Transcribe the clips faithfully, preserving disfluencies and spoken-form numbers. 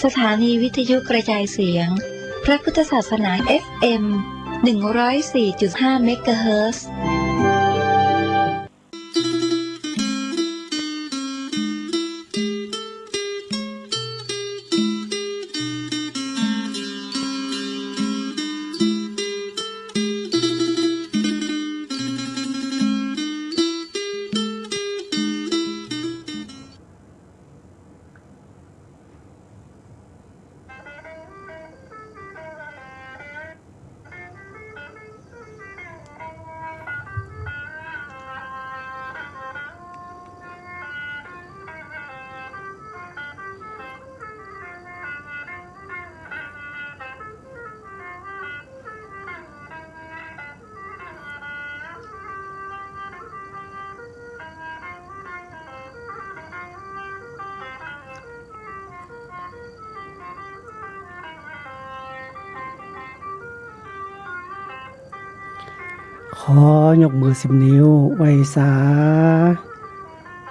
สถานีวิทยุกระจายเสียงพระพุทธศาสนา เอฟเอ็ม หนึ่งร้อยสี่จุดห้า เมกะเฮิรตซ์ ขอยกมือสิบนิ้วไหว้สา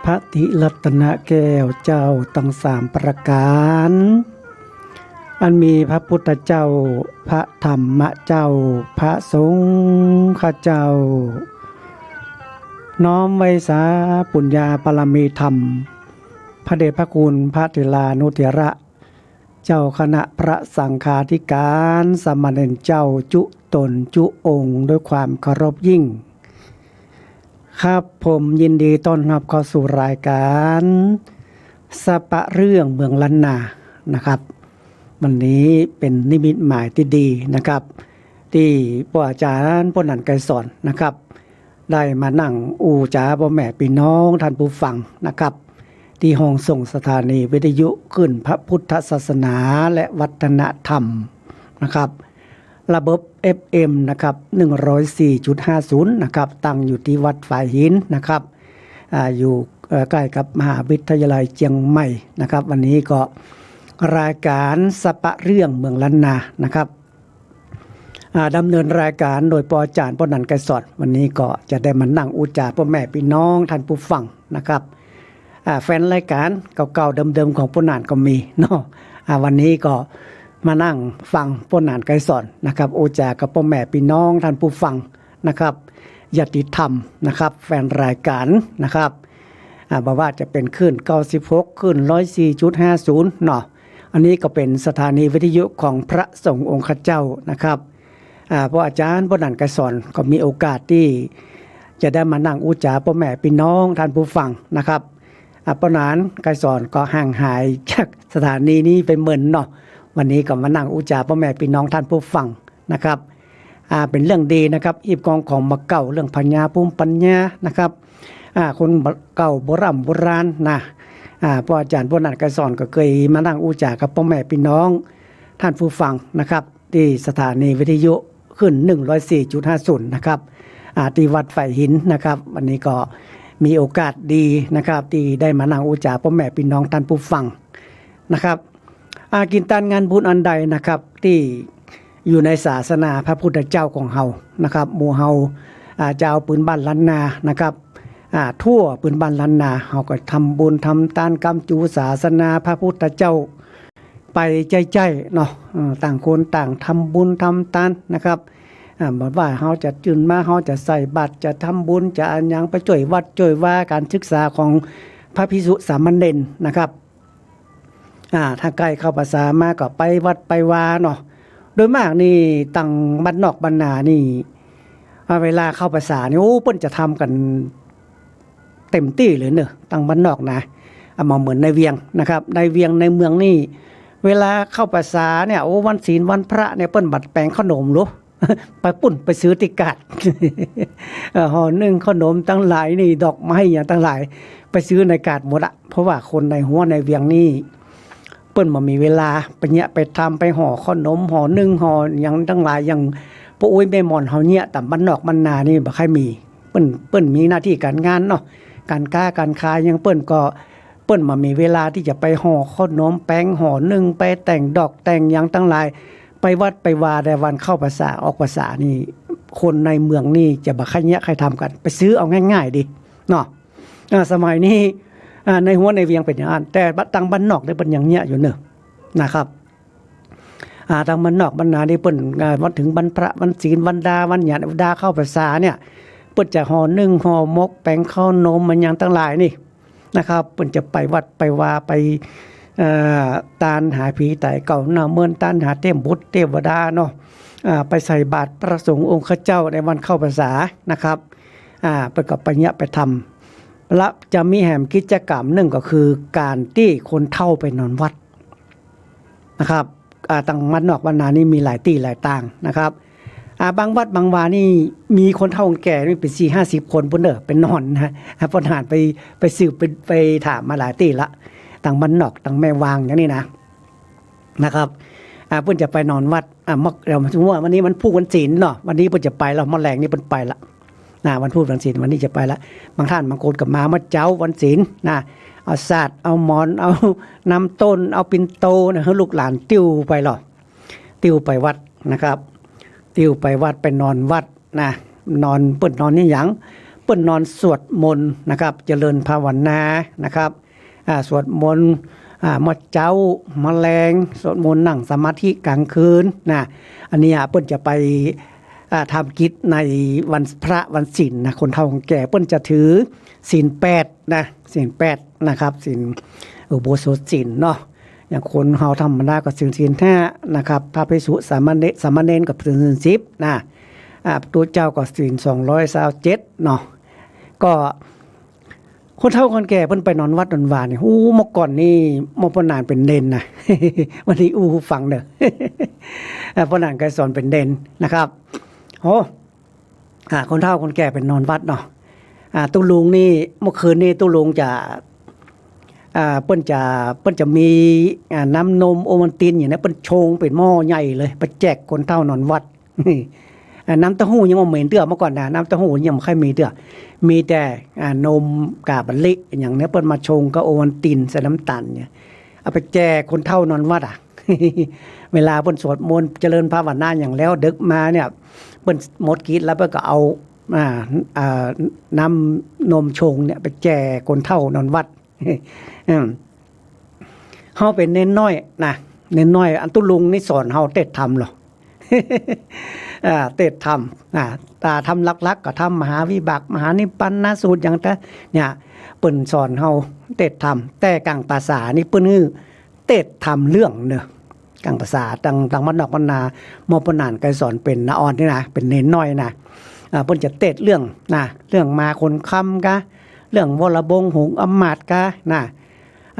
พระติรัตนแก้วเจ้าตังสามประก๋าน อันมีพระพุทธเจ้า พระธรรมเจ้า พระสงฆ์เจ้า น้อมไหว้สาปุญญาบารมีธรรม พระเดชพระคุณพระเถรานุเถระ เจ้าคณะพระสังฆาธิการ สามเณรเจ้าจุ๊ต๋นจุ๊องค์ ด้วยความเคารพยิ่ง ครับ ผมยินดีต้อนฮับเข้าสู่รายก๋านสะปะเรื่องเมืองล้านนานะครับ วันนี้เป๋นนิมิตหมายตี้ดีนะครับ ตี้ป้ออาจ๋ารย์ป้อหนันไกรสรนะครับ ได้มานั่งอู้จ๋าป้อแม่ปี้น้องท่านผู้ฟังนะครับ ตี้ห้องส่งสถานีวิทยุคลื่นพระพุทธศาสนาและวัฒนธรรมนะครับ ระบบ เอฟเอ็ม นะครับ หนึ่งร้อยสี่จุดห้าศูนย์ นะครับ ตั้งอยู่ตี้วัดฝายหินนะครับ อ่า อยู่ เอ่อ ใก้กับมหาวิทยาลัยเจียงใหม่นะครับ วันนี้ก็รายก๋านสะปะเรื่องเมืองล้านนานะครับ อ่า ดำเนินรายก๋านโดยป้ออาจ๋ารย์ป้อหนันไกรสร วันนี้ก็จะได้มานั่งอู้จ๋าป้อแม่ปี้น้องท่านผู้ฟังนะครับ อ่า แฟนรายก๋านเก่าๆเดิมๆของป้อหนันก็มีเนาะ อ่า วันนี้ก็มานั่งฟังป้อหนันไกรสรนะครับ อู้จ๋ากับป้อแม่ปี้น้องท่านผู้ฟังนะครับ ญาติธรรมนะครับ แฟนรายก๋านนะครับ อ่า บ่ว่าจะเป๋นคลื่นเก้าสิบหก คลื่นร้อยสี่จุดห้าศูนย์ เนาะ อันนี้ก็เป๋นสถานีวิทยุของพระสงฆ์องค์เจ้านะครับ อ่า ป้ออาจ๋ารย์ป้อหนันไกรสรก็มีโอกาสตี้จะได้มานั่งอู้จ๋าป้อแม่ปี้น้องท่านผู้ฟังนะครับ อ่า ป้อหนันไกรสรก็ห่างหายจากสถานีนี้ไปเมินเนาะ วันนี้ก็มานั่งอู้จ๋าป้อแม่ปี้น้องท่านผู้ฟังนะครับ อ่า เป๋นเรื่องดีนะครับ ฮีบกองของบ่าเก่า เรื่องพญาภูมิปัญญานะครับ อ่า คนบ่าเก่าโบร่ำโบราณนะ อ่า ป้ออาจ๋ารย์ป้อหนันไกรสรก็เกยมานั่งอู้จ๋ากับป้อแม่ปี้น้องท่านผู้ฟังนะครับ ตี้สถานีวิทยุคลื่นหนึ่งร้อยสี่จุดห้าศูนย์ นะครับ อ่า ตี้วัดฝายหินนะครับ วันนี้ก็มีโอกาสดีนะครับ ตี้ได้มานั่งอู้จ๋าป้อแม่ปี้น้องท่านผู้ฟังนะครับ อ่า กิ๋นตานงานบุญอันใดนะครับ ตี้อยู่ในศาสนาพระพุทธเจ้าของเฮานะครับ หมู่เฮา อ่า จาวปื้นบ้านล้านนานะครับ อ่า ทั่วปื้นบ้านล้านนา เฮาก็ทำบุญทำตานกำจู๋ศาสนาพระพุทธเจ้าไปใจ้ๆ เนาะ เออ ต่างคนต่างทำบุญทำตานนะครับ อ่า บ่ว่าเฮาจะจื้นมา เฮาจะใส่บาตร จะทำบุญ จะอะหยัง ไปจ้วยวัดจ้วยวา ก๋านศึกษาของพระภิกษุสามเณรนะครับ อ่า ถ้าใก้เข้าพรรษามาก็ไปวัดไปวาเนาะ โดยมากนี่ตังบ้านนอกบ้านนานี่ อ่า เวลาเข้าพรรษานี่ โอ้ เปิ้นจะทำกั๋นเต็มตี้เลยเนาะ ตังบ้านนอกนะ อ่า บ่เหมือนในเวียงนะครับ ในเวียงในเมืองนี่ เวลาเข้าพรรษาเนี่ย โอ้ วันศีลวันพระเนี่ย เปิ้นบ่แป๋งเข้าหนมหรอก ไปปู๊น ไปซื้อตี้กาด เอ่อ ห่อนึ่งเข้าหนมตังหลายนี่ ดอกไม้อะหยังตังหลาย ไปซื้อในกาดหมดอะ เพราะว่าคนในหัวในเวียงนี่ เปิ้นบ่มีเวลาไปเยียะไปทำ ไปห่อเข้าหนม ห่อนึ่ง ห่อหยังตังหลาย อย่างป้ออุ๊ยแม่หม่อนเฮาเยียะ ต๋ามบ้านนอกบ้านนานี่บ่ค่อยมี เปิ้น เปิ้นมีหน้าตี้ก๋านงานเนาะ ก๋านก๊าก๋านขายหยัง เปิ้นก็ เปิ้นบ่มีเวลาตี้จะไปห่อเข้าหนม แป๋งห่อนึ่ง ไปแต่งดอกแต่งหยังตังหลาย ไปวัดไปวา แต่วันเข้าพรรษาออกพรรษานี่ คนในเมืองนี่จะบ่ใค่เยียะใค่ทำกั๋น ไปซื้อเอาง่ายๆ ดีเนาะ อ่า สมัยนี้ อ่า ในหัวในเวียงเป๋นอย่างอั้น แต่ตังบ้านนอกเนี่ยเปิ้นยังเยียะอยู่เนาะ นะครับ อ่า ตางบ้านนอกบ้านนานี่เปิ้น อ่า วันเถิงวันพระวันศีลวันดาวันหยังดาเข้าพรรษาเนี่ย เปิ้นจะห่อนึ่งห่อหมกแป๋งข้าวหนมมันหยังตังหลายนี่นะครับ เปิ้นจะไปวัดไปวาไป เอ่อ ตานหาผีต๋ายเก่าหน้าเมิน ตานหาเทพบุตรเทวดาเนาะ อ่า ไปใส่บาตรพระสงฆ์องค์ข้าเจ้าในวันเข้าพรรษานะครับ อ่า เปิ้นก็ไปเยียะไปทำ และจะมีแหมกิจกรรมนึ่งก็คือก๋านตี้คนเฒ่าไปนอนวัดนะครับ อ่า ตางบ้านนอกบ้านนานี่มีหลายตี้หลายตางนะครับ อ่า บางวัดบางวานี่มีคนเฒ่าคนแก่นี่เป๋นสี่ห้าสิบคนปู้นเน่อ ไปนอนนะ อ่า ป้อหลานไป ไปสืบไป ไปถามมาหลายตี้ละ ตางบ้านนอกตางแม่วางอย่างนี้นะ นะครับ อ่า เปิ้นจะไปนอนวัด อ่า เมื่อ เดี๋ยวสมมุติว่าวันนี้วันพูกวันศีลเนาะ วันนี้เปิ้นจะไปแล้ว เมื่อแลงนี่เปิ้นไปละ นะ วันพูกวันศีล วันนี้จะไปละ บางต้านบางคนก็มาเมื่อเจ๊าวันศีลนะ เอาสาด เอาหมอน เอาน้ำต้น เอาปิ่นโตนะ หื้อลูกหลานติ้วไปลอ ติ้วไปวัดนะครับ ติ้วไปวัด ไปนอนวัดนะ นอน เปิ้นนอนนี่หยัง เปิ้นนอนสวดมนต์นะครับ เจริญภาวนานะครับ อ่า สวดมนต์ อ่า เมื่อเจ๊า เมื่อแลง สวดมนต์นั่งสมาธิกลางคืนนะ อันนี้ อ่า เปิ้นจะไป อ่า ทำกิจในวันพระวันศีลนะ คนเฒ่าคนแก่ เปิ้นจะถือศีลแปดนะ ศีลแปดนะครับ ศีลอุโบสถศีลเนาะ อย่างคนเฮาธรรมดาก็ถือศีลห้านะครับ พระภิกษุสามเณร สามเณรก็ถือศีลสิบนะ อ่า ตุ๊เจ้าก็ศีลสองร้อยซาวเจ็ดเนาะ ก็ คนเฒ่าคนแก่เปิ้นไปนอนวัดนอนวานี่ อู้ เมื่อก่อนนี่ เมื่อป้อหลานเป๋นเณรนะ วันนี้อู้หื้อฟังเน่อ อ่า ป้อหลานไกรสอนเป๋นเณรนะครับ โอ้ อ่า คนเฒ่าคนแก่ไปนอนวัดเนาะ อ่า ตุ๊ลุงนี่ เมื่อคืนนี่ตุ๊ลุงจะ อ่า เปิ้นจะ เปิ้นจะมี อ่า น้ำนมโอวัลตินอย่างนี้ เปิ้นชงเป๋นหม้อใหญ่เลย ไปแจกคนเฒ่านอนวัด อ่า น้ำเต้าหู้ยังบ่เหม็นเตื้อเมื่อก่อนนะ น้ำเต้าหู้ยังบ่ค่อยมีเตื้อ มีแต่ อ่า นมก๋าบะลิอย่างนี้ เปิ้นมาชงกับโอวัลตินใส่น้ำตาลเนี่ย เอาไปแจกคนเฒ่านอนวัดอะ เวลาเปิ้นสวดมนต์เจริญภาวนาอย่างแล้ว ดึกมาเนี่ย เปิ้นหมดกิจแล้ว เปิ้นก็เอา อ่า อ่า น้ำนมชงเนี่ยไปแจกคนเฒ่านอนวัด อืม เฮาเป๋นเณรน้อยนะ เณรน้อย อันตุ๊ลุงนี่สอนเฮาเตศน์ธรรมลอ อ่า เตศน์ธรรม อ่า อ่า ธรรมหลักๆ ก็ธรรมมหาวิบาก มหานิพพานสูตรอย่างแต่ เนี่ย เปิ้นสอนเฮาเตศน์ธรรม แต่ก๋างภาษานี่เปิ้นหื้อเตศน์ธรรมเรื่องเน่อ ก๋างภาษา ตาง ตางบ้านนอกบ้านนา เมื่อป้อหลานไกรสอนเป๋นน้าอ่อนนี่นะ เป๋นเณรน้อยนะ อ่า เปิ้นจะเตศน์เรื่องนะ เรื่องมาขนค้ำกา เรื่องวรวงศ์หงส์อำมาตย์กานะ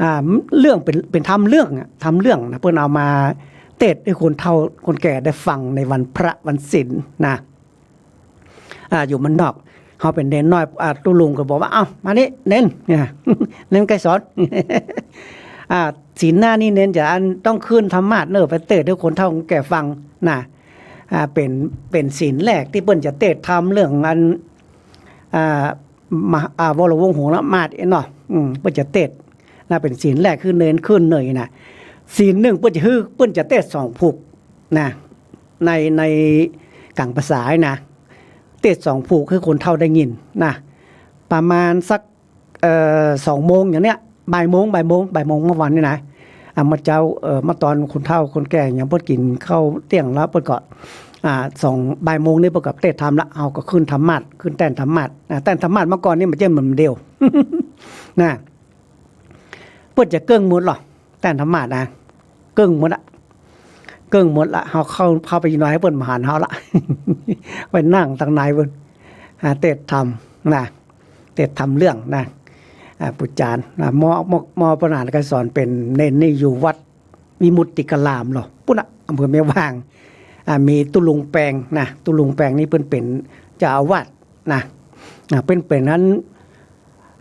อ่า เรื่องเป๋น เป๋นธรรมเรื่องอะ ธรรมเรื่องนะ เปิ้นเอามาเตศน์หื้อคนเฒ่าคนแก่ได้ฟังในวันพระวันศีลนะ อ่า อยู่บ้านนอก เฮาเป๋นเณรน้อย อ่า ตุ๊ลุงก็บอกว่า "เอ้า มานี่เณร เนี่ย เณรไกรสอน อ่า ศีลห้านี่เณรจะอันต้องขึ้นธรรมาสน์เน่อ ไปเตศน์หื้อคนเฒ่าคนแก่ฟังนะ" อ่า เป๋น เป๋นศีลแรกตี้เปิ้นจะเตศน์ธรรมเรื่องอัน อ่า มหา อ่า วรวงศ์หงส์อำมาตย์เนาะ อืม เปิ้นจะเตศน์นะ เป๋นศีลแรกคือเณรขึ้นเน่อนะ ศีลนึ่งเปิ้นจะหื้อ เปิ้นจะเตศน์สองผูกนะ ใน ในก๋างภาษานะ เตศน์สองผูกหื้อคนเฒ่าได้ยินนะ ประมาณสัก เอ่อ สองโมงอย่างเนี้ย บ่ายโมง บ่ายโมง บ่ายโมงเมื่อวานนี่นะ อ่า เมื่อเจ๊า เอ่อ เมื่อตอนคนเฒ่าคนแก่ยังเปิ้นกิ๋นข้าวเตี้ยงแล้ว เปิ้นก็ อ่า สอง บ่ายโมงนี่เปิ้นก็เตศน์ธรรมละ เฮาก็ขึ้นธรรมาสน์ ขึ้นแต้นธรรมาสน์ อ่า แต้นธรรมาสน์เมื่อก่อนนี่มันจะเหมือนเดียว นะ เปิ้นจะเกิ่งหมดลอ แต้นธรรมาสน์นะ เกิ่งหมดละ เกิ่งหมดละ เฮาเข้า เข้าไปหน่อยหื้อเปิ้นบ่หันเฮาละ ไปนั่งตางในปู้น อ่า เตศน์ธรรมนะ เตศน์ธรรมเรื่องนะ อ่า ปู่จารย์นะ เมื่อ เมื่อ เมื่อป้อหลานไกรสอนเป๋นเณรนี่อยู่วัดวิมุตติการามลอ ปู้นน่ะ อำเภอแม่วาง อ่า มีตุ๊ลุงแปงนะ ตุ๊ลุงแปงนี่เปิ้นเป๋นเจ้าอาวาสนะ อ่า เปิ้นเป๋นอัน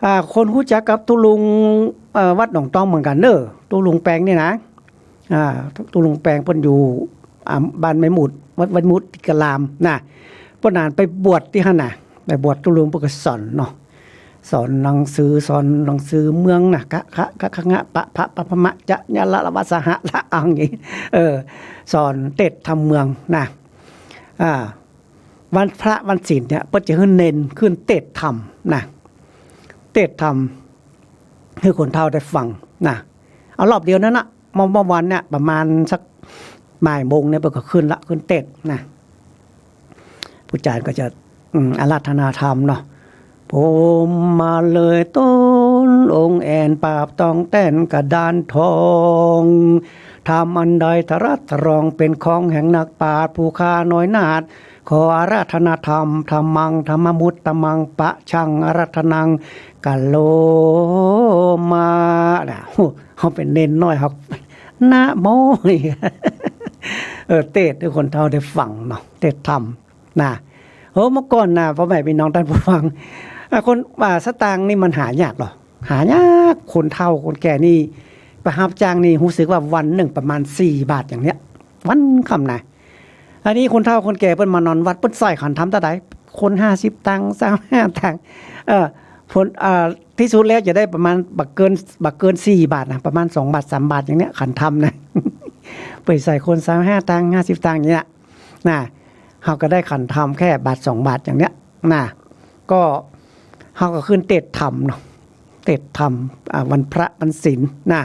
อ่า คนฮู้จักกับตุ๊ลุง เอ่อ วัดหนองตองเหมือนกั๋นเน่อ ตุ๊ลุงแปงนี่นะ อ่า ตุ๊ลุงแปงเปิ้นอยู่ อ่า บ้านแม่หมุด วัด วัดวิมุตติการามนะ ป้อหลานไปบวชตี้หั้นนะ ไปบวชตุ๊ลุงเปิ้นก็สอนเนาะ สอนหนังสือ สอนหนังสือเมืองนะ คะ คะ คะ คะ งะ ปะ พะ ปะ พะ มะ จะ ญะ ละ ละ วะ สะ หะ ละ อัง อย่างงี้ เออ สอนเตศน์ธรรมเมืองนะ อ่า วันพระวันศีลเนี่ย เปิ้นจะหื้อเณรขึ้นเตศน์ธรรมนะ เตศน์ธรรมหื้อคนเฒ่าได้ฟังนะ เอารอบเดียวนั้นนะ เมื่อ เมื่อวันเนี่ยประมาณสักบ่ายโมงเนี่ยเปิ้นก็ขึ้นละ ขึ้นเตสน์นะ ผู้จารย์ก็จะ อืม อาราธนาธรรมเนาะ พรหมมาเลยตนองค์แอ่น ปราบต้องแต้นกระดานทอง ธรรมอันใดทะรัสทะรอง เป๋นของแห่งนักปราชญ์ผู้ข้าน้อยนาฏ ขออาราธนาธรรม ธัมมัง ธัมมมุตตมัง ปะชัง อาราธนัง กะโรมา นะ โอ้ เฮาเป๋นเณรน้อย เฮา นะโม เออ เตสน์หื้อคนเฒ่าได้ฟังเนาะ เตสน์ธรรมนะ โอ้ เมื่อก่อนนะ ป้อแม่ปี้น้องต้านผู้ฟัง อ่ะ คน อ่า สตางค์นี่มันหายากเหรอ หายาก คนเฒ่าคนแก่นี่ ไปฮับจ้างนี่ ฮู้สึกว่าวันนึ่งประมาณสี่บาทอย่างเนี้ย วันค่ำนะ อันนี้คนเฒ่าคนแก่เปิ้นมานอนวัด เปิ้นใส่ขันธรรมเต้าใด คนห้าสิบตังค์ ซาวห้าตังค์ เออ ผล อ่า ตี้สุดแล้วจะได้ประมาณบ่เกิน บ่เกินสี่บาทนะ ประมาณสองบาท สามบาทอย่างเนี้ย ขันธรรมนะ ไปใส่คนซาวห้าตังค์ ห้าสิบตังค์อย่างเนี้ยนะ เฮาก็ได้ขันธรรมแค่บาทสองบาทอย่างเนี้ยนะ ก็ เฮาก็ขึ้นเตสน์ธรรมเนาะ เตสน์ธรรม อ่า วันพระวันศีลนะ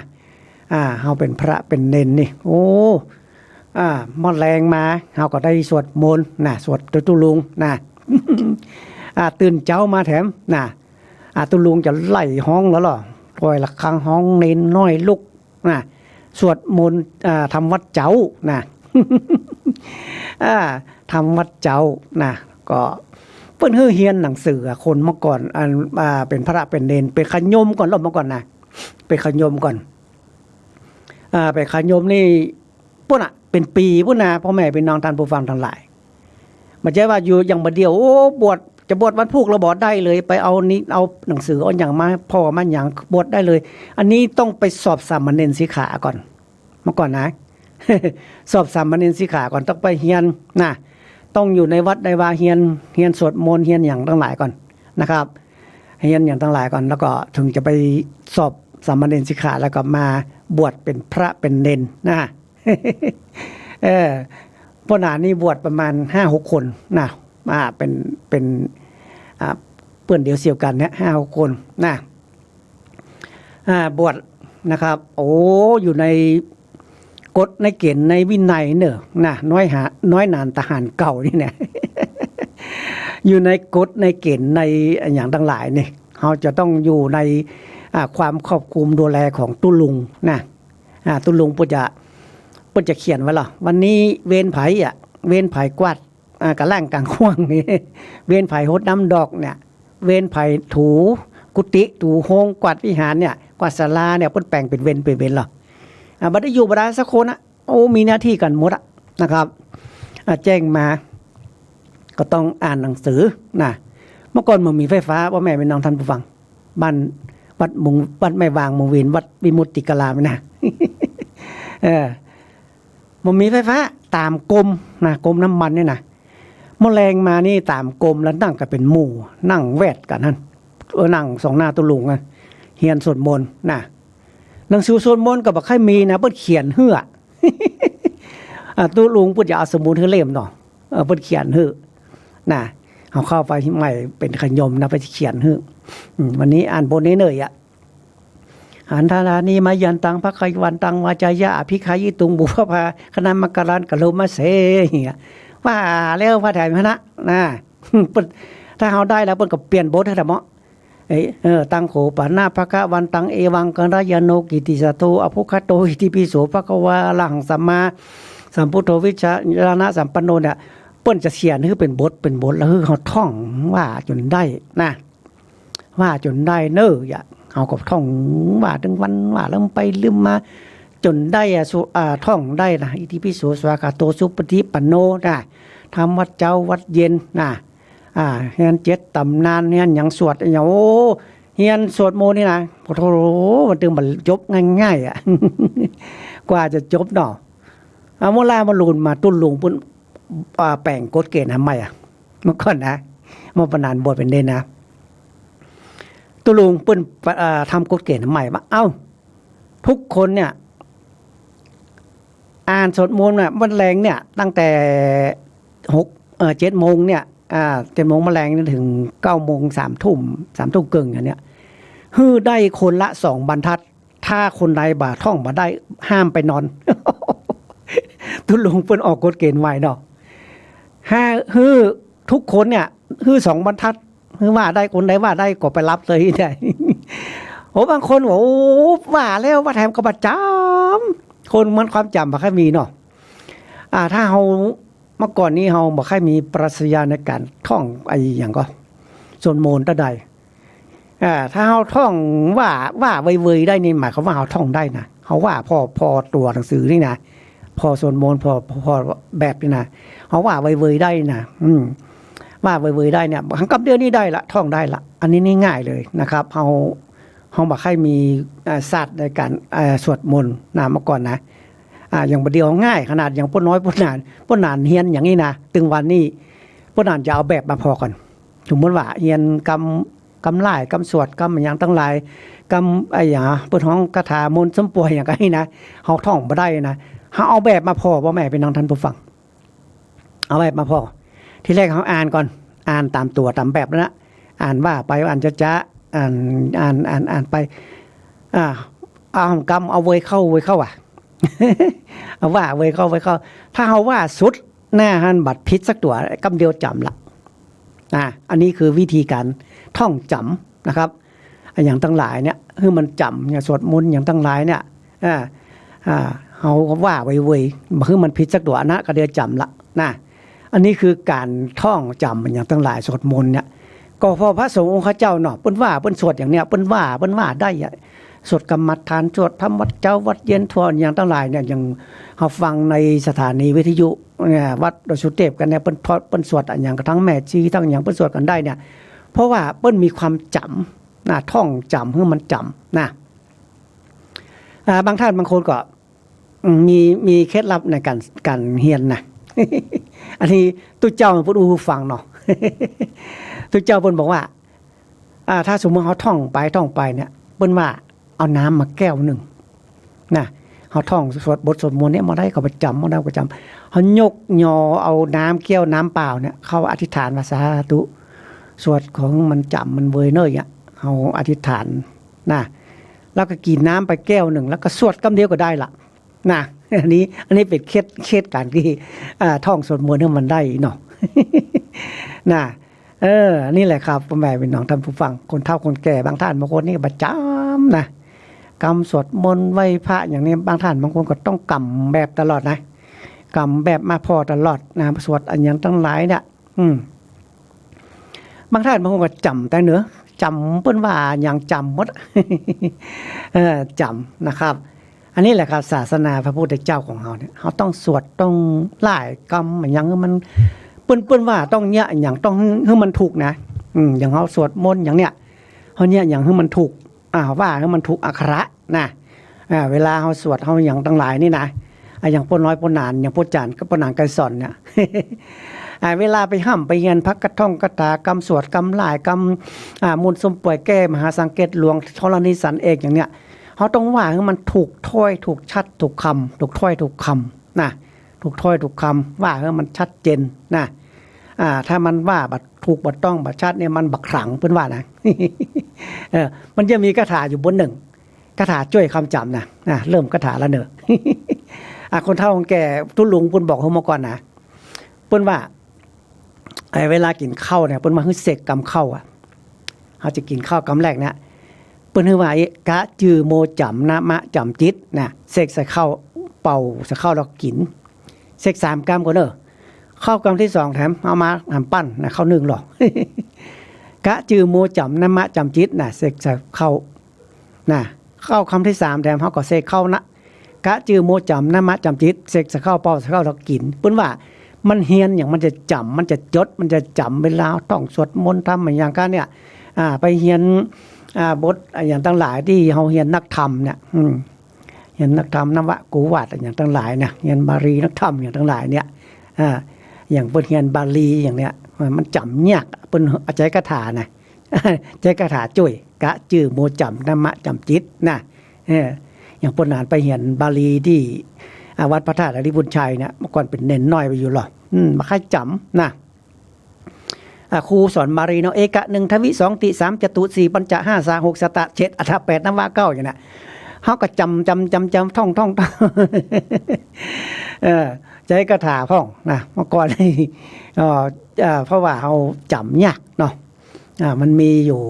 อ่า เฮาเป๋นพระเป๋นเณรนี่ โอ้ อ่า มอดแลงมา เฮาก็ได้สวดมนต์นะ สวดตุ๊ลุงนะ อ่า ตื่นเจ๊ามาแถมนะ อ่า ตุ๊ลุงจะไล่ฮ้องแล้วเหรอ ก่อยระฆังฮ้อง เณรน้อยลุกนะ สวดมนต์ อ่า ทำวัตรเจ๊านะ อ่า ทำวัตรเจ๊านะ ก็เปิ้นหื้อเฮียนหนังสืออะ คนเมื่อก่อน อัน อ่า เป๋นพระเป๋นเณร เป๋นขยมก่อน รอบเมื่อก่อนนะ เป๋นขยมก่อน อ่า เป๋นขยมนี่ ปู้นน่ะ เป๋นปี๋ปู้นนะ ป้อแม่ปี้น้องต้านผู้ฟังตังหลาย บ่ใจ้ว่าอยู่อย่างบ่าเดี่ยว โอ้ บวช จะบวชวันพูกแล้วบ่ได้เลย ไปเอานี่ เอาหนังสือเอาหยังมา ผ่อมาหยัง บวชได้เลย อันนี้ต้องไปสอบสามเณรสิกขาก่อน เมื่อก่อนนะ สอบสามเณรสิกขาก่อน ต้องไปเฮียนนะ ต้องอยู่ในวัดในวา เฮียน เฮียนสวดมนต์ เฮียนหยังตังหลายก่อนนะครับ เฮียนหยังตังหลายก่อน แล้วก็ถึงจะไปสอบสามเณรสิกขา แล้วก็มาบวชเป๋นพระเป๋นเณรนะ เออ ป้อหนานี่บวชประมาณห้าหกคนนะ อ่า เป๋น เป๋น อ่า เปื้อนเดียวเสียวกั๋นเนี่ย ห้าหกคนนะ อ่า บวชนะครับ โอ้ อยู่ในกฎในเก๋ณฑ์ในวินัยเน่อนะ น้อยหา น้อยหนาญทหารเก่านี่นะ อยู่ในกฎในเก๋ณฑ์ในอะหยังตังหลายนี่ เฮาจะต้องอยู่ใน อ่า ความควบคุมดูแลของตุ๊ลุงนะ อ่า ตุ๊ลุงเปิ้นจะ เปิ้นจะเขียนไว้เหรอ วันนี้เวรใผอะ เวรใผกวาด อ่า ก๋าล่างก๋างขว้างนี่ เวรใผหดน้ำดอกเนี่ย เวรใผถูกุฏิ ถูโฮง กวาดวิหารเนี่ย กวาดศาลาเนี่ย เปิ้นแป่งเป๋นเวร เป๋นเวรเหรอ อ่า บ่ได้อยู่บ่ได้สักคนอะ โอ้ มีหน้าตี้กั๋นหมดอะนะครับ อ่า แจ้งมา ก็ต้องอ่านหนังสือนะ เมื่อก่อนบ่มีไฟฟ้า ป้อแม่ปี้น้องต้านผู้ฟัง บ้าน วัดมุง วัดแม่วาง มุงเวียน วัดวิมุตติการามนะ เออ บ่มีไฟฟ้า ต๋ามกรมนะ กรมน้ำมันเนี่ยนะ มอดแลงมานี่ต๋ามกรม แล้วนั่งกั๋นเป๋นหมู่ นั่งแวดกั๋นหั้น เออ นั่งส่องหน้าตุ๊ลุงอะ เฮียนสวดมนต์นะ หนังสือสวดมนต์ก็บ่ค่อยมีนะ เปิ้นเขียนหื้อ อ่ะ ตุ๊ลุงเปิ้นจะเอาสมุดหื้อเล่มเนาะ เออ เปิ้นเขียนหื้อนะ เฮาเข้าไปใหม่เป๋นขยมนะ เปิ้นจะเขียนหื้อ อืม วันนี้อ่านบทนี้เน่ออะ หันทารานิมะยันตัง ภะคะวันตัง วาจายะ อะภิกขายิตุง ปุพพา คะนะมะกะรัน กะโรมะเส อย่างเงี้ย ว่าแล้วพระไตรปิฎกนะ เปิ้น ถ้าเฮาได้แล้วเปิ้นก็เปลี่ยนบทหื้อเถาะเนาะ เอ้ย เออ ตังโข ปะนะ ภะคะวันตัง เอวัง กัลยาโณ กิตติสาโท อะภุคคโต อิติปิโส ภะคะวา อะระหัง สัมมาสัมพุทโธ วิจจารณะสัมปันโน เนี่ย เปิ้นจะเขียนหื้อเป๋นบท เป๋นบท แล้วหื้อเฮาท่องว่าจ๋นได้นะ ว่าจ๋นได้เน่ออะ เฮาก็ท่องว่าตึงวัน ว่าลืมไปลืมมา จ๋นได้อะ สุ อ่า ท่องได้นะ อิติปิโส สวากขาโต สุปฏิปันโน นะ ทำวัดเจ๊าวัดเย็นนะ อ่า เฮียนเจ็ดต๋ำนาน เฮียนหยังสวดหยัง โอ้ เฮียนสวดมนต์นี่นะ โอ้โธ่ มันตึงบ่จบง่ายๆ อะ กว่าจะจบเนาะ เอา เมื่อลามาลูนมาตุ๊ลุงเปิ้น อ่า แป๋งกฎเก๋ณฑ์หาใหม่อะ เมื่อก่อนนะ เมื่อปะหนานบวชเป๋นเณรนะ ตุ๊ลุงเปิ้น อ่า ทำกฎเก๋ณฑ์หาใหม่ว่า เอ้า ทุกคนเนี่ย อ่านสวดมนต์น่ะ วันแลงเนี่ย ตั้งแต่หก เอ่อ เจ็ดโมงเนี่ย อ่า เจ็ดโมงมอดแลงเนี่ย ถึงเก้าโมง สามทุ่ม สามทุ่มเกิ่งอันเนี้ย หื้อได้คนละสองบรรทัด ถ้าคนใดบ่าท่องบ่ได้ ห้ามไปนอน ตุ๊ลุงเปิ้นออกกฎเกณฑ์ไว้เนาะ ห้า หื้อทุกคนเนี่ย หื้อสองบรรทัด หื้อว่าได้ คนใดว่าได้ก็ไปหลับเลยได้ โอ้ บางคนว่า โอ้ ว่าแล้วว่าแถมก็บ่จ๋ำ คนมันความจ๋ำบ่ค่อยมีเนาะ อ่า ถ้าเฮา เมื่อก่อนนี้เฮาบ่ค่อยมีปรัชญาในก๋านท่องไอ้หยังก็ สวดมนต์เต้าใด อ่า ถ้าเฮาท่องว่า ว่าเวยๆ ได้นี่ หมายความว่าเฮาท่องได้นะ เฮาว่าผ่อ ผ่อตั๋วหนังสือนี่นะ ผ่อสวดมนต์ ผ่อ ผ่อแบบนี่นะ เฮาว่าเวยๆ ได้นะ อืม ว่าเวยๆ ได้เนี่ย หังกำเดียวนี่ได้ละ ท่องได้ละ อันนี้นี่ง่ายเลยนะครับ เฮา เฮาบ่ค่อยมี อ่า ศาสตร์ในก๋าน อ่า สวดมนต์นะ เมื่อก่อนนะ อ่า อย่างบ่าเดี่ยวง่าย ขนาดอย่างป้อน้อยป้อหนาน ป้อหนานเฮียนอย่างนี้นะ ตึงวันนี้ ป้อหนานจะเอาแบบมาผ่อก่อน สมมุติว่าเฮียนกำ กำหล่าย กำสวด กำอะหยังตังหลาย กำอะหยัง เปิ้นฮ้องคาถามนต์สมป่วยอะหยังก็อี้นะ เฮาท่องบ่ได้นะ เฮาเอาแบบมาผ่อ ป้อแม่พี่น้องต้านผู้ฟัง เอาแบบมาผ่อ ทีแรกเฮาอ่านก่อน อ่านต๋ามตั๋วต๋ามแบบนั่นนะ อ่านว่าไป อ่านจ๊ะๆ อ่าน อ่าน อ่าน อ่านไป อ่า เอากำ เอาเวยเข้า เวยเข้าอะ เอาว่าเวยเข้า เวยเข้า ถ้าเฮาว่าสุดหน้าหั้นบ่ผิดสักตั๋ว กำเดียวจ๋ำละ อ่า อันนี้คือวิธีก๋านท่องจ๋ำนะครับ อะหยังตังหลายเนี่ย หื้อมันจ๋ำ อย่างสวดมนต์อย่างตังหลายเนี่ย อ่า อ่า เฮาก็ว่าเวยๆ บ่หื้อมันผิดสักตั๋วนะ กำเดียวจ๋ำละนะ อันนี้คือก๋านท่องจ๋ำอะหยังตังหลาย สวดมนต์เนี่ย ก็เพราะพระสงฆ์องค์ข้าเจ้าเนาะ เปิ้นว่า เปิ้นสวดอย่างเนี้ย เปิ้นว่า เปิ้นว่าได้อะ สวดกรรมฐาน สวดธรรมวัดเจ๊าวัดเย็น สวดอะหยังตังหลายเนี่ย อย่างเฮาฟังในสถานีวิทยุเนี่ย วัดดอยสุเตพกั๋นเนี่ย เปิ้นทอด เปิ้นสวดอะหยัง ทั้งแม่ชี ทั้งอะหยัง เปิ้นสวดกั๋นได้เนี่ย เพราะว่าเปิ้นมีความจ๋ำนะ ท่องจ๋ำ หื้อมันจ๋ำนะ อ่า บางต้านบางคนก็ อืม มี มีเคล็ดลับในก๋าน ก๋านเฮียนนะ อันนี้ตุ๊เจ้าเปิ้นอู้หื้อฟังเนาะ ตุ๊เจ้าเปิ้นบอกว่า อ่า ถ้าสมมุติเฮาท่องไป ท่องไปเนี่ย เปิ้นว่าเอาน้ำมาแก้วนึ่งนะ เฮาท่องสวด บทสวดมนต์เนี่ยมาได้ก็ประจ๋ำ มาได้ก็ประจ๋ำ เฮายกยอเอาน้ำแก้วน้ำเปล่าเนี่ย เข้าอธิษฐานว่า สาธุ สวดขอหื้อมันจ๋ำมันเวยเน่อ เนี่ย เฮาอธิษฐานนะ แล้วก็กิ๋นน้ำไปแก้วนึ่ง แล้วก็สวดกำเดียวก็ได้ละ นะ อันนี้ อันนี้เป๋นเคล็ด เคล็ดก๋านตี้ อ่า ท่องสวดมนต์หื้อมันได้เนาะ นะ เออ นี่แหละครับ ป้อแม่พี่น้องต้านผู้ฟัง คนเฒ่าคนแก่ บางต้านบางคนนี่ก็ประจ๋ำนะ กำสวดมนต์ไหว้พระอย่างนี้ บางต้านบางคนก็ต้องกำแบบตลอดนะ กำแบบมาผ่อตลอดนะ สวดอะหยังตังหลายเนี่ย อืม บางต้านบางคนก็จ๋ำแต๊เนอะ จ๋ำ เปิ้นว่าอะหยังจ๋ำหมด เออ จ๋ำนะครับ อันนี้แหละครับ ศาสนาพระพุทธเจ้าของเฮาเนี่ย เฮาต้องสวด ต้องหล่ายกำอะหยังหื้อมัน เปิ้น เปิ้นว่าต้องเยียะอะหยัง ต้องหื้อ หื้อมันถูกนะ อืม อย่างเฮาสวดมนต์อย่างเนี้ย เฮาเยียะอะหยังหื้อมันถูก อ่า ว่าหื้อมันถูกอักขระนะ อ่า เวลาเฮาสวดเฮาอะหยังตังหลายนี่นะ อ่า อย่างป้อน้อยป้อหนาน อย่างป้อจ๋ารย์กับป้อนางไกรสรรค์เนี่ย อ่า เวลาไปฮ่ำไปเฮียนพระกะท่องคาถา กำสวด กำหล่าย กำ อ่า มนต์สมป่วย แก้มหาสังเกตหลวง ธรณีสันเอกอย่างเนี้ย เฮาต้องว่าหื้อมันถูกถ้อยถูกชัดถูกคำ ถูกถ้อยถูกคำนะ ถูกถ้อยถูกคำ ว่าหื้อมันชัดเจนนะ อ่า ถ้ามันว่าบ่ถูกบ่ต้องบ่ชัดเนี่ย มันบ่ขลัง เปิ้นว่านะ เออ มันจะมีคาถาอยู่บทนึ่ง คาถาจ้วยความจ๋ำนะ อ่ะ เริ่มคาถาละเนอะ อ่ะ คนเฒ่าคนแก่ตุ๊ลุงเปิ้นบอกหื้อมาก่อนนะ เปิ้นว่า ไอ้เวลากิ๋นข้าวเนี่ย เปิ้นว่าหื้อเสกกำข้าวอะ เฮาจะกิ๋นข้าวกำแรกเนี่ย เปิ้นหื้อว่า เอะ กะจื้อโมจ๋ำ นะมะจ๋ำจิต นะ เสกใส่ข้าว เป่าใส่ข้าวแล้วกิ๋น เสกสามกำก่อนเนอะ ข้าวกำตี้สองแถมเอามาหำปั้นนะ ข้าวนึ่งหรอ กะจื้อโมจ๋ำ นะมะจ๋ำจิต นะ เสกใส่ข้าว นะ ข้าวกำตี้สามแถมเฮาก็เสกข้าวนะ กะจื้อโมจ๋ำ นะมะจ๋ำจิต เสกใส่ข้าว เป่าใส่ข้าวแล้วกิ๋น เปิ้นว่ามันเฮียนอย่างมันจะจ๋ำ มันจะจด มันจะจ๋ำ เวลาท่องสวดมนต์ทำอะหยังกั๋นเนี่ย อ่า ไปเฮียน อ่า บทอะหยังตังหลายตี้เฮาเฮียนนักธรรมเนี่ย อืม เฮียนนักธรรม นวโกวาทอะหยังตังหลายนะ เฮียนบาลีนักธรรมอะหยังตังหลายเนี่ย อ่า อย่างเปิ้นเฮียนบาลีอย่างเนี้ย มันจ๋ำยาก เปิ้นใจ๊คาถานะ ใจ๊คาถาจ้วย กะจื้อโมจ๋ำ นะมะจ๋ำจิต นะ เออ อย่างป้อหนานไปเฮียนบาลีตี้ อ่า วัดพระธาตุอริพุญชัยเนี่ย เมื่อก่อนเป๋นเณรน้อยไปอยู่หรอ อืม บ่ค่อยจ๋ำนะ อ่า ครูสอนบาลีเนาะ เอกะ หนึ่ง ทวิ สอง ติ สาม จตุ สี่ ปัญจะ ห้า สา หก สตะ เจ็ด อัฏฐะ แปด นวะ เก้า อย่างเนี้ย เฮาก็จ๋ำ จ๋ำ จ๋ำ จ๋ำ ท่อง ท่อง ท่อง เออ ใจ๊คาถาพ่องนะ เมื่อก่อนนี่ เอ่อ เอ่อ เพราะว่าเฮาจ๋ำยากเนาะ อ่า มันมีอยู่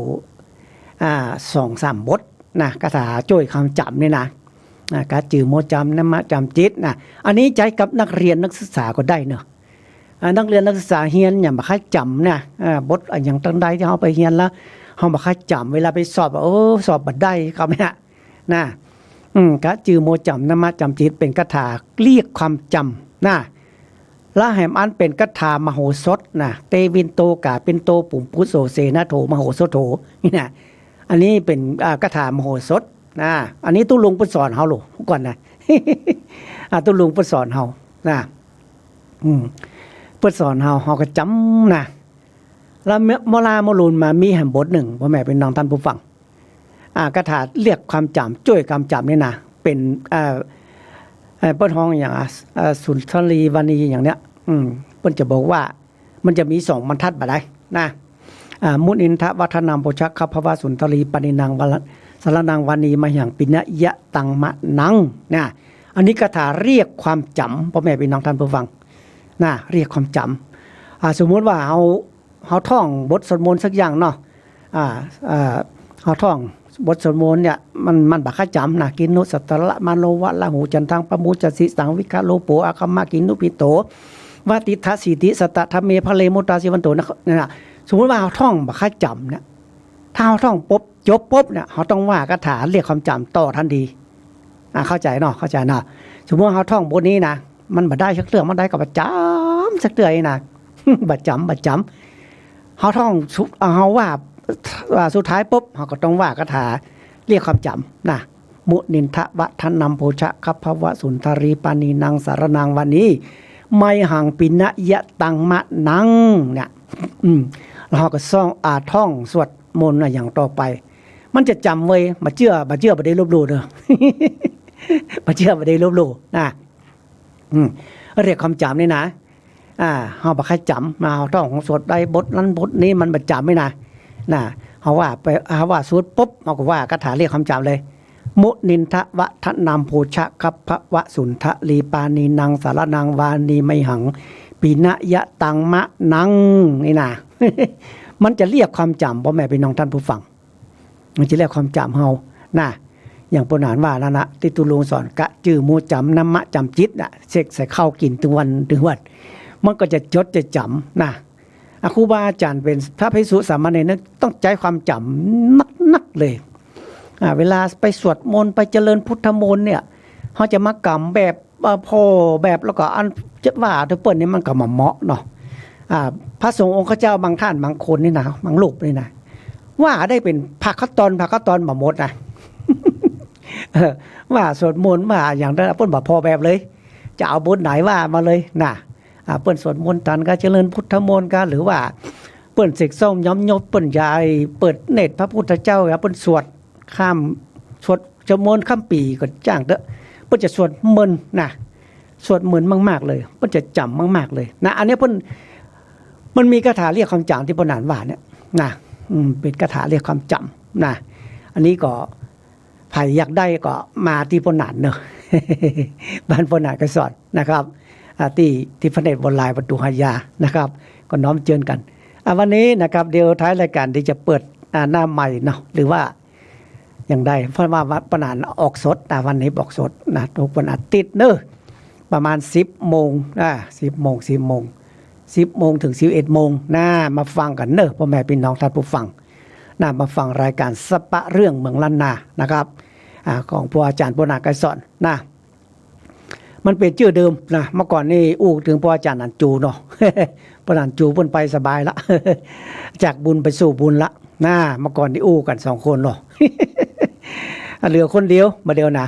อ่า สองสามบทนะ คาถาจ้วยความจ๋ำนี่นะ อ่า กะจื้อโมจ๋ำ นะมะจ๋ำจิตนะ อันนี้ใจ๊กับนักเรียนนักศึกษาก็ได้เนาะ อ่า นักเรียนนักศึกษาเฮียนเนี่ยบ่ค่อยจ๋ำนะ อ่า บทอะหยังตังใดตี้เฮาไปเฮียนแล้ว เฮาบ่ค่อยจ๋ำ เวลาไปสอบอะ โอ้ สอบบ่ได้กำเนี่ยนะ อืม กะจื้อโมจ๋ำ นะมะจ๋ำจิต เป๋นคาถาเรียกความจ๋ำนะ ละแหมอันเป๋นคาถามโหสถนะ เตวินโต ก๋าปินโต ปุมปุโส เสนโถ มโหสโถ นี่นะ อันนี้เป๋น อ่า คาถามโหสถนะ อันนี้ตุ๊ลุงเปิ้นสอนเฮาลูกก่อนนะ อ่า ตุ๊ลุงเปิ้นสอนเฮานะ อืม เปิ้นสอนเฮา เฮาก็จ๋ำนะ แล้วเมื่อ เมื่อลาเมื่อลูนมามีแหมบทนึ่ง ป้อแม่ปี้น้องต้านผู้ฟัง อ่า คาถาเรียกความจ๋ำ จ้วยความจ๋ำนี่นะ เป๋น เอ่อ เอ่อ เปิ้นฮ้องอะหยังอะ เอ่อ สุนทรีวาณีอะหยังเนี่ย อืม เปิ้นจะบอกว่า มันจะมีสองบรรทัดบ่าดใดนะ อ่า มุนินทวัฒนัมโภชคัพพวสุนทรีปาณีนังวะระ สรณังวาณีมหัง ปิณยะตังมะนัง นะ อันนี้คาถาเรียกความจ๋ำ ป้อแม่ปี้น้องต้านผู้ฟังนะ เรียกความจ๋ำ อ่า สมมุติว่าเฮา เฮาท่องบทสวดมนต์สักอย่างเนาะ อ่า เอ่อ เฮาท่องบทสวดมนต์เนี่ย มัน มันบ่ค่อยจ๋ำนะ กินนุสัตตะระมะโนวะละหูจันทังปะมูจะสิสังวิคะโลโปอาคัมมะกินนุปิโต วะติทะสีติสัตตะธัมเมพะเรมุตตาสิวันโตนะ นั่นน่ะ สมมุติว่าเฮาท่องบ่ค่อยจ๋ำเนี่ย ถ้าเฮาท่องปุ๊บ จบปุ๊บเนี่ย เฮาต้องว่าคาถาเรียกความจ๋ำต่อทันที อ่า เข้าใจ๋เนาะ เข้าใจ๋เนาะ สมมุติเฮาท่องบทนี้นะ มันบ่ได้สักเตื้อ มันได้ก็บ่จ๋ำสักเตื้อนี่นะ บ่จ๋ำ บ่จ๋ำ เฮาท่องสุ เฮาว่า อ่า สุดท้ายปุ๊บ เฮาก็ต้องว่าคาถาเรียกความจ๋ำนะ มุนินทวัฒนัมโภชคัพพวสุนทรีปาณีนังสรณังวาณีมหัง ปิณยะตังมะนัง เนี่ย อืม แล้วเฮาก็ซ่อง อ่า ท่องสวดมนต์อะหยังต่อไป มันจะจ๋ำเว้ย บ่เจื้อ บ่เจื้อบ่ได้ลบหลู่เด้อ บ่เจื้อบ่ได้ลบหลู่นะ อืม เรียกความจ๋ำนี่นะ อ่า เฮาบ่ค่อยจ๋ำนะ เฮาท่องสวดได้บทนั้นบทนี้มันบ่จ๋ำนี่นะ นะ เฮาว่าไป เฮาว่าสวดปุ๊บ เฮาก็ว่าคาถาเรียกความจ๋ำเลย มุนินทวัฒนัมโภชคัพพวสุนทรีปาณีนังสรณังวาณีมหัง ปิณยะตังมะนัง นี่นะ มันจะเรียกความจ๋ำ ป้อแม่ปี้น้องต้านผู้ฟัง มันจะเรียกความจ๋ำเฮานะ อย่างป้อหนานว่านั่นนะ ตี้ตุ๊ลุงสอน กะจื้อโมจ๋ำ นะมะจ๋ำจิตน่ะ เสกใส่ข้าวกิ๋นตึงวันตึงวัน มันก็จะจดจะจ๋ำนะ อ่ะ ครูบาอาจ๋ารย์เป๋นพระภิกษุสามเณรนั้นต้องใจ๊ความจ๋ำนักๆ เลย อ่า เวลาไปสวดมนต์ ไปเจริญพุทธมนต์เนี่ย เฮาจะมากำแบบ เอ่อ ผ่อแบบ แล้วก็อันจะว่าเถอะเปิ้นนี่มันก็บ่เหมาะเนาะ อ่า พระสงฆ์องค์เจ้าบางท่านบางคนนี่นะ บางรูปนี่นะ ว่าได้เป๋นภาคตอน ภาคตอนบ่หมดนะ เออ ว่าสวดมนต์ ว่าอะหยังได้ เปิ้นบ่ผ่อแบบเลย จะเอาบทไหนว่ามาเลยนะ อ่า เปิ้นสวดมนต์ตันกา เจริญพุทธมนต์กา หรือว่าเปิ้นเสกซ่องย้อมยบ เปิ้นยายเปิดเนตรพระพุทธเจ้า เปิ้นสวดข้าม สวด สวดมนต์ข้ามปี๋ก็จ้างเต๊อะ เปิ้นจะสวดเมินนะ สวดเมินมากๆ เลย เปิ้นจะจ๋ำมากๆ เลยนะ อันเนี้ยเปิ้น มันมีคาถาเรียกความจ๋ำตี้ป้อหนานว่าเนี่ยนะ อืม เป๋นคาถาเรียกความจ๋ำนะ อันนี้ก็ ใผอยากได้ก็มาตี้ป้อหนานเนาะ บ้านป้อหนานไกรสอนนะครับ อ่า ตี้ ตี้พระเนตรวรรายประตูห้าย่านะครับ ก็น้อมเจิญกั๋น อ่า วันนี้นะครับ เดี๋ยวท้ายรายก๋านเดี๋ยวจะเปิด อ่า หน้าไมค์เนาะ หรือว่าอย่างใด เพราะว่าป้อหนานออกสดนะ วันนี้ออกสดนะ ทุกวันอาทิตย์เนาะ ประมาณสิบโมง อ่า สิบโมง สิบโมง สิบโมงเถิงสิบเอ็ดโมงนะ มาฟังกั๋นเนาะ ป้อแม่ปี้น้องต้านผู้ฟังนะ มาฟังรายก๋านสะปะเรื่องเมืองล้านนานะครับ อ่า ของป้ออาจ๋ารย์ป้อหนานไกรสอนนะ มันเป๋นจื้อเดิมนะ เมื่อก่อนนี่อู้เถิงป้ออาจ๋ารย์หนานจูเนาะ ป้อหนานจูเปิ้นไปสบายละ จากบุญไปสู่บุญละนะ เมื่อก่อนนี่อู้กั๋นสองคนเนาะ เหลือคนเดียว บ่าเดี่ยวนะ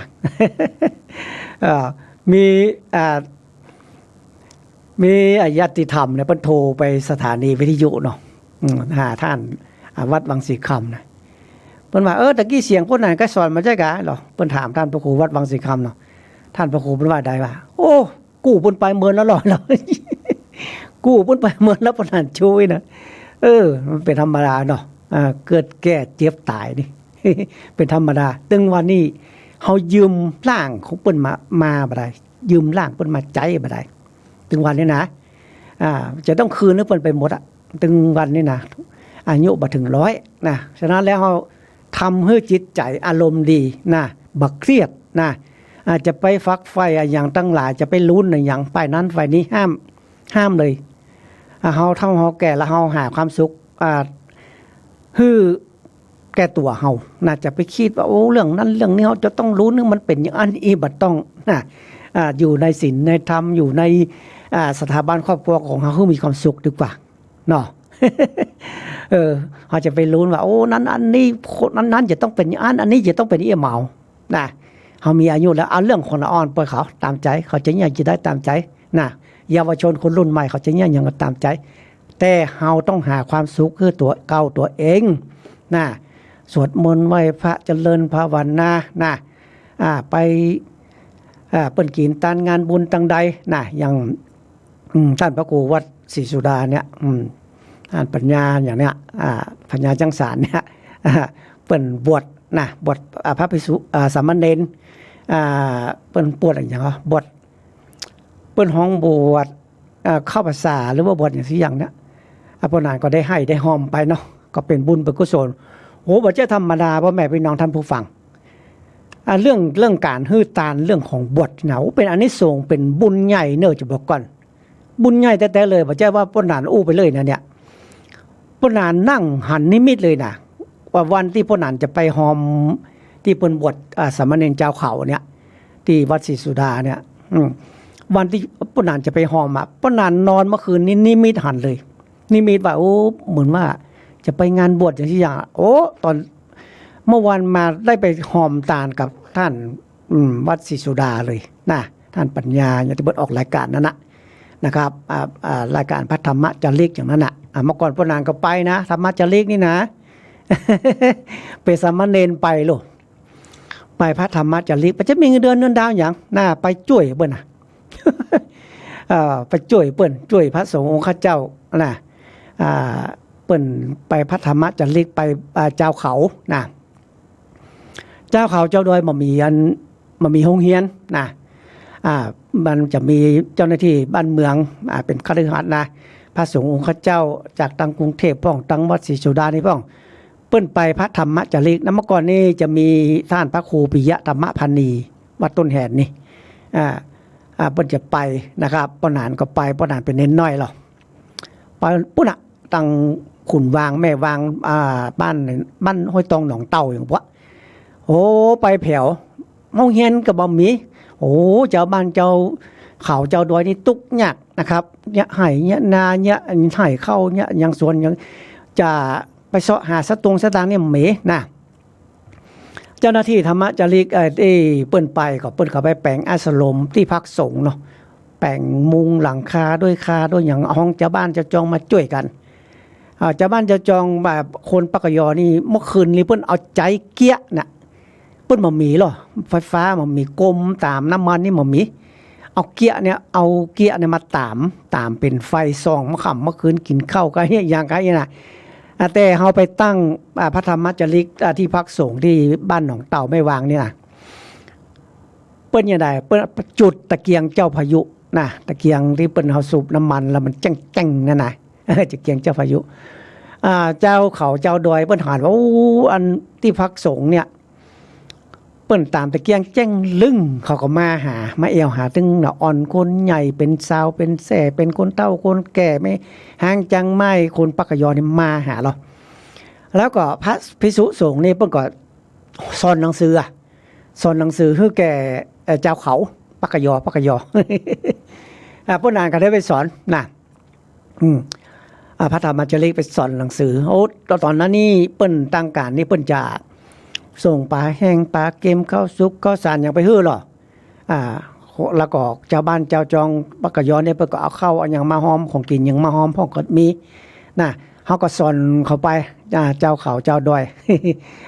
เอ่อ มี อ่า มี อ่า ญาติธรรมเนี่ย เปิ้นโทรไปสถานีวิทยุเนาะ อืม หาต้าน อ่า วัดวังสีคำนะ เปิ้นว่า เออ ตะกี้เสียงป้อหนานไกรสอนมาใจ้กาเหรอ เปิ้นถามต้านพระครูวัดวังสีคำเนาะ ต้านพระครูเปิ้นว่าใดว่า โอ้ กู้เปิ้นไปเมินแล้วเหรอ กู้เปิ้นไปเมินแล้ว ป้อหนานจูอี้นะ เออ มันเป๋นธรรมดาเนาะ อ่า เกิดแก่เจ็บต๋ายนี่ เป๋นธรรมดา ตึงวันนี้ เฮายืมร่างของเปิ้นมา มาบ่ได้ ยืมร่างเปิ้นมาใจ๊บ่ได้ ตึงวันนี้นะ อ่า จะต้องคืนหื้อเปิ้นไปหมดอะ ตึงวันนี้นะ อายุบ่เถิงร้อยนะ ฉะนั้นแล้วเฮาทำหื้อจิตใจ๋อารมณ์ดีนะ บ่เครียดนะ อ่า จะไปฝักใฝ่อะหยังตังหลาย จะไปลุ้นอะหยังฝ่ายนั้นฝ่ายนี้ ห้าม ห้ามเลย อ่า เฮาเฒ่าเฮาแก่แล้วเฮาหาความสุข อ่า หื้อแก่ตั๋วเฮานะ จะไปกึ๊ดว่า โอ้ เรื่องนั้นเรื่องนี้เฮาจะต้องลุ้น มันเป๋นอย่างอั้นอี้ บ่ต้องนะ อ่า อยู่ในศีลในธรรม อยู่ใน อ่า สถาบันครอบครัวของเฮา หื้อมีความสุขดีกว่าเนาะ เออ เฮาจะไปลุ้นว่า โอ้ นั้นอันนี้ คนนั้น นั้นจะต้องเป๋นอย่างอั้น อันนี้จะต้องเป๋นอย่างอี้ เมา นะ เฮามีอายุแล้ว เอาเรื่องคนละอ่อนปล่อยเขาต๋ามใจ๋ เขาจะเยียะจะได้ต๋ามใจ๋นะ เยาวชนคนรุ่นใหม่เขาจะเยียะหยังก็ต๋ามใจ๋ แต่เฮาต้องหาความสุขหื้อตั๋วเก่าตั๋วเองนะ สวดมนต์ไหว้พระเจริญภาวนานะ อ่า ไป อ่า เปิ้นกิ๋นตานงานบุญตังใดนะ อย่าง อืม ต้านพระครูวัดศรีสุดาเนี่ย อืม ต้านปัญญาอย่างเนี้ย อ่า ปัญญาจังสารเนี่ย อ่า เปิ้นบวชนะ บวช อ่า พระภิกษุ อ่า สามเณร อ่า เปิ้นบวชอะหยังวะ บวช เปิ้นฮ้องบวช อ่า เข้าพรรษา หรือว่าบวชอย่างสักอย่างเนี่ย อ่า ป้อหนานก็ได้ไห้ได้ฮอมไปเนาะ ก็เป๋นบุญเป๋นกุศล โห บ่ใจ้ธรรมดา ป้อแม่ปี้น้องต้านผู้ฟัง อ่า เรื่อง เรื่องก๋านหื้อตาน เรื่องของบวชนะ โอ้ เป๋นอานิสงส์ เป๋นบุญใหญ่เน่อ จะบอกก่อน บุญใหญ่แต๊ๆ เลย บ่ใจ้ว่าป้อหนานอู้ไปเลยนะเนี่ย ป้อหนานนั่งหันนิมิตเลยนะ ว่าวันตี้ป้อหนานจะไปฮอมตี้เปิ้นบวช อ่า สามเณรจาวเขาเนี่ย ตี้วัดศรีสุดาเนี่ย อืม วันตี้ป้อหนานจะไปฮอมอะ ป้อหนานนอนเมื่อคืนนี้นิมิตหันเลย นิมิตว่า โอ้ เหมือนว่าจะไปงานบวชอย่างสักอย่าง โอ้ ต๋อนเมื่อวานมาได้ไปฮอมตานกับต้าน อืม วัดศรีสุดาเลยนะ ต้านปัญญา อย่างตี้เปิ้นออกรายก๋านนั้นนะ นะครับ อ่า อ่า รายก๋านพระธรรมจาริกอย่างนั้นน่ะ อ่า เมื่อก่อนป้อหนานก็ไปนะ ธรรมจาริกนี่นะ เป๋นสามเณรไปโลด ไปพระธรรมจาริก บ่ใจ้มีเงินเดือนเงินดาวหยังนะ ไปจ้วยเปิ้นนะ เอ่อ ไปจ้วยเปิ้น จ้วยพระสงฆ์องค์ข้าเจ้านะ อ่า เปิ้นไปพระธรรมจาริก ไป อ่า จาวเขานะ จาวเขาจาวดอยบ่มีอัน บ่มีโฮงเฮียนนะ อ่า มันจะมีเจ้าหน้าตี้บ้านเมือง อ่า เป๋นคฤหัสถ์นะ พระสงฆ์องค์ข้าเจ้าจากตังกรุงเทพฯพ่อง ตังวัดศรีสุดานี่พ่อง เปิ้นไปพระธรรมจาริกนะ เมื่อก่อนนี่จะมีต้านพระครูปิยะธรรมพานี วัดต้นแหนนี่ อ่า อ่า เปิ้นจะไปนะครับ ป้อหนานก็ไป ป้อหนานเป๋นเณรน้อยลอ ไปปู๊นน่ะ ตังขุนวาง แม่วาง อ่า บ้าน บ้านห้วยตองหนองเต่าอย่างพวก โอ้ ไปแผว โฮงเฮียนก็บ่มี โอ้ จาวบ้านจาวเขาจาวดอยนี่ตุ๊กข์ยากนะครับ เยียะไฮ่ เยียะนา เยียะไฮ่เข้า เยียะหยังสวนหยัง จะไปเซาะหาสตงค์สตางค์เนี่ยบ่มีนะ เจ้าหน้าตี้ธรรมจาริก เอ่อ ตี้เปิ้นไปก็เปิ้นก็ไปแป๋งอาสรมตี้พักสงฆ์เนาะ แป๋งมุงหลังคาด้วยคาด้วยหยัง เอาของจาวบ้านจาวจองมาจ้วยกั๋น อ่า จาวบ้านจาวจองแบบคนปากกยอนี่ เมื่อคืนนี้เปิ้นเอาใจ๊เก๊ยะน่ะ เปิ้นบ่มีหรอ ไฟฟ้าบ่มี กรมต๋ามน้ำมันนี่บ่มี เอาเก๊ยะเนี่ย เอาเก๊ยะเนี่ยมาต๋าม ต๋ามเป๋นไฟส่อง เมื่อค่ำเมื่อคืนกิ๋นข้าวกะเฮียะหยังกะเฮียะน่ะ อ่า แต่เฮาไปตั้ง อ่า พระธรรมจาริก อ่า ตี้พักสงฆ์ตี้บ้านหนองเต่าแม่วางนี่นะ เปิ้นจะใด เปิ้นจุดตะเกียงเจ้าพายุนะ ตะเกียงตี้เปิ้นเอาสูบน้ำมันแล้วมันแจ้งๆ นั่นนะ ตะเกียงเจ้าพายุ อ่า จาวเขาจาวดอยเปิ้นหันว่า โอ้ อันตี้พักสงฆ์เนี่ย เปิ้นต๋ามตะเกียงแจ้งลึ้ง เขาก็มาหา มาแอ่วหาตึงน่ะ อ่อนคนใหญ่ เป๋นสาว เป๋นแส้ เป๋นคนเฒ่าคนแก่ แม่ฮ้างจางไม้ คนปากกยอนี่มาหาลอ แล้วก็พระภิกษุสงฆ์นี่เปิ้นก็สอนหนังสืออะ สอนหนังสือหื้อแก่ เอ่อ จาวเขา ปากกยอ ปากกยอ อ่า ป้อหนานก็ได้ไปสอนนะ อืม อ่า พระธรรมจาริกไปสอนหนังสือ โอ้ ต๋อน ต๋อนนั้นนี่เปิ้นตางก๋านนี่เปิ้นจะส่งป๋าแห้งป๋าเก็ม ข้าวสุกข้าวสารหยังไปหื้อลอ อ่า แล้วก็จาวบ้านจาวจองปากกยอเนี่ยเปิ้นก็เอาข้าวเอาหยังมาฮอม ของกิ๋นหยังมาฮอมพ่องก็มีนะ เฮาก็สอนเขาไป อ่า จาวเขาจาวดอย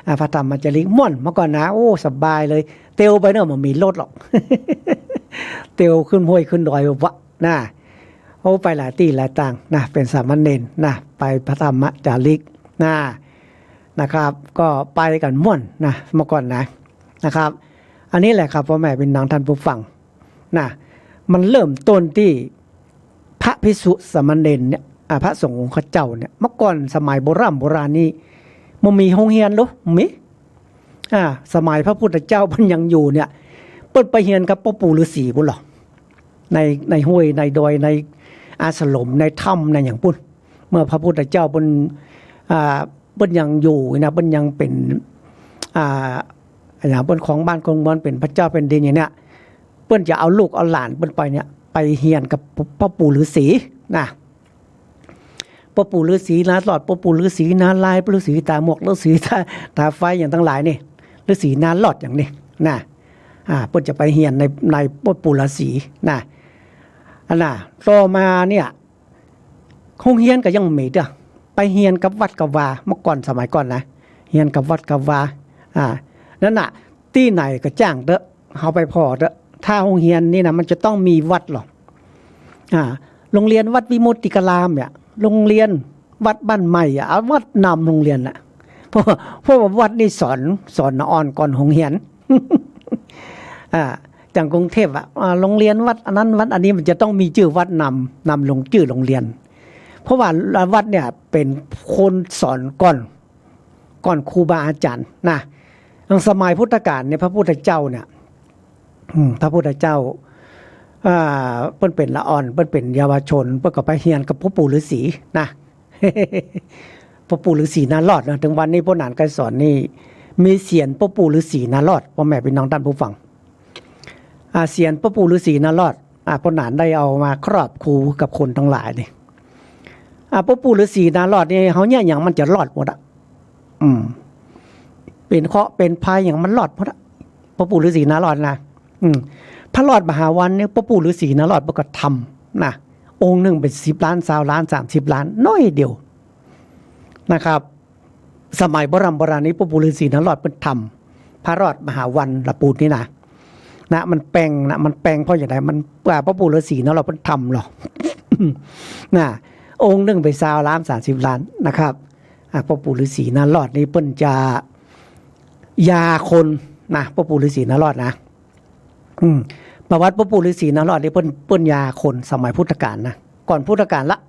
อ่า พระธรรมจาริกม่วน เมื่อก่อนนะ โอ้ สบายเลย เตียวไปเนาะ บ่มีรถหรอก เตียวขึ้นห้วยขึ้นดอยวะ นะ โอ้ ไปหลายตี้หลายตางนะ เป๋นสามเณรนะ ไปพระธรรมจาริกนะ นะครับ ก็ไปกั๋นม่วนนะ เมื่อก่อนนะ นะครับ อันนี้แหละครับ พ่อแม่พี่น้องท่านผู้ฟัง นะ มันเริ่มต้นตี้พระภิกษุสามเณรเนี่ย อ่า พระสงฆ์องค์เจ้าเนี่ย เมื่อก่อนสมัยโบร่ำโบราณนี่ บ่มีโฮงเฮียนหรือ มี อ่า สมัยพระพุทธเจ้าเปิ้นยังอยู่เนี่ย เปิ้นไปเฮียนกับป้อปู่ฤาษีปู้นหรอ ใน ในห้วย ในดอย ในอาสม ในถ้ำ ในหยังปู้น เมื่อพระพุทธเจ้าเปิ้น อ่า เปิ้นยังอยู่นะ เปิ้นยังเป๋น อ่า อะหยัง เปิ้นครองบ้านครองเมือง เป๋นพระเจ้าแผ่นดินอย่างเนี้ย เปิ้นจะเอาลูกเอาหลานเปิ้นไปเนี่ย ไปเฮียนกับป้อปู่ฤาษีนะ ป้อปู่ฤาษีนารอด ป้อปู่ฤาษีนารายณ์ ฤาษีตาหมวก ฤาษีตา ตาไฟอย่างตังหลายนี่ ฤาษีนารอดอย่างนี้นะ อ่า เปิ้นจะไปเฮียนใน ในป้อปู่ฤาษีนะ อันน่ะ ต่อมาเนี่ย โฮงเฮียนก็ยังบ่มีเตื้อ ไปเฮียนกับวัดกับวา เมื่อก่อนสมัยก่อนนะ เฮียนกับวัดกับวา อ่า นั้นน่ะ ตี้ไหนก็จ้างเต๊อะ เฮาไปผ่อเต๊อะ ถ้าโฮงเฮียนนี่นะ มันจะต้องมีวัดหรอก อ่า โฮงเฮียนวัดวิมุตติการามเนี่ย โฮงเฮียนวัดบ้านใหม่อะ เอาวัดนำโฮงเฮียนน่ะ เพราะ เพราะว่าวัดนี่สอน สอนอ่อนก่อนโฮงเฮียน อ่า อย่างกรุงเทพฯอะ อ่า โฮงเฮียนวัดอันนั้นวัดอันนี้ มันจะต้องมีจื้อวัดนำ นำลงจื้อโฮงเฮียน เพราะว่าวัดเนี่ยเป๋นคนสอนก่อน ก่อนครูบาอาจ๋ารย์นะ อย่างสมัยพุทธกาลเนี่ย พระพุทธเจ้าเนี่ย อืม พระพุทธเจ้า อ่า เปิ้นเป๋นละอ่อน เปิ้นเป๋นเยาวชน เปิ้นก็ไปเฮียนกับป้อปู่ฤาษีนะ ป้อปู่ฤาษีนารอดนะ เถิงวันนี้ป้อหนานไกรสอนนี่ มีเสียรป้อปู่ฤาษีนารอด พ่อแม่พี่น้องท่านผู้ฟัง อ่า เสียรป้อปู่ฤาษีนารอด อ่า ป้อหนานได้เอามาครอบครูกับคนตังหลายนี่ อ่า ป้อปู่ฤาษีนารอดนี่ เฮาเยียะหยังมันจะรอดหมดอะ อืม เป๋นเคราะห์เป๋นภัยหยังมันรอดหมดอะ ป้อปู่ฤาษีนารอดนะ อืม พระรอดมหาวันเนี่ย ป้อปู่ฤาษีนารอดเปิ้นก็ทำนะ องค์นึ่งเป๋นสิบล้าน ซาวล้าน สามสิบล้าน น้อยเดียวนะครับ สมัยโบร่ำโบราณนี่ ป้อปู่ฤาษีนารอดเปิ้นทำ พระรอดมหาวันละปูนนี่นะ นะ มันแปงนะ มันแปงเพราะอย่างใด มัน อ่า ป้อปู่ฤาษีนารอดเปิ้นทำหรอ นะ องค์นึ่งเป๋นซาวล้าน สามสิบล้านนะครับ อ่า ป้อปู่ฤาษีนารอดนี่เปิ้นจะยาคนนะ ป้อปู่ฤาษีนารอดนะ อืม ประวัติป้อปู่ฤาษีนารอดนี่เปิ้น เปิ้นยาคนสมัยพุทธกาลนะ ก่อนพุทธกาลละ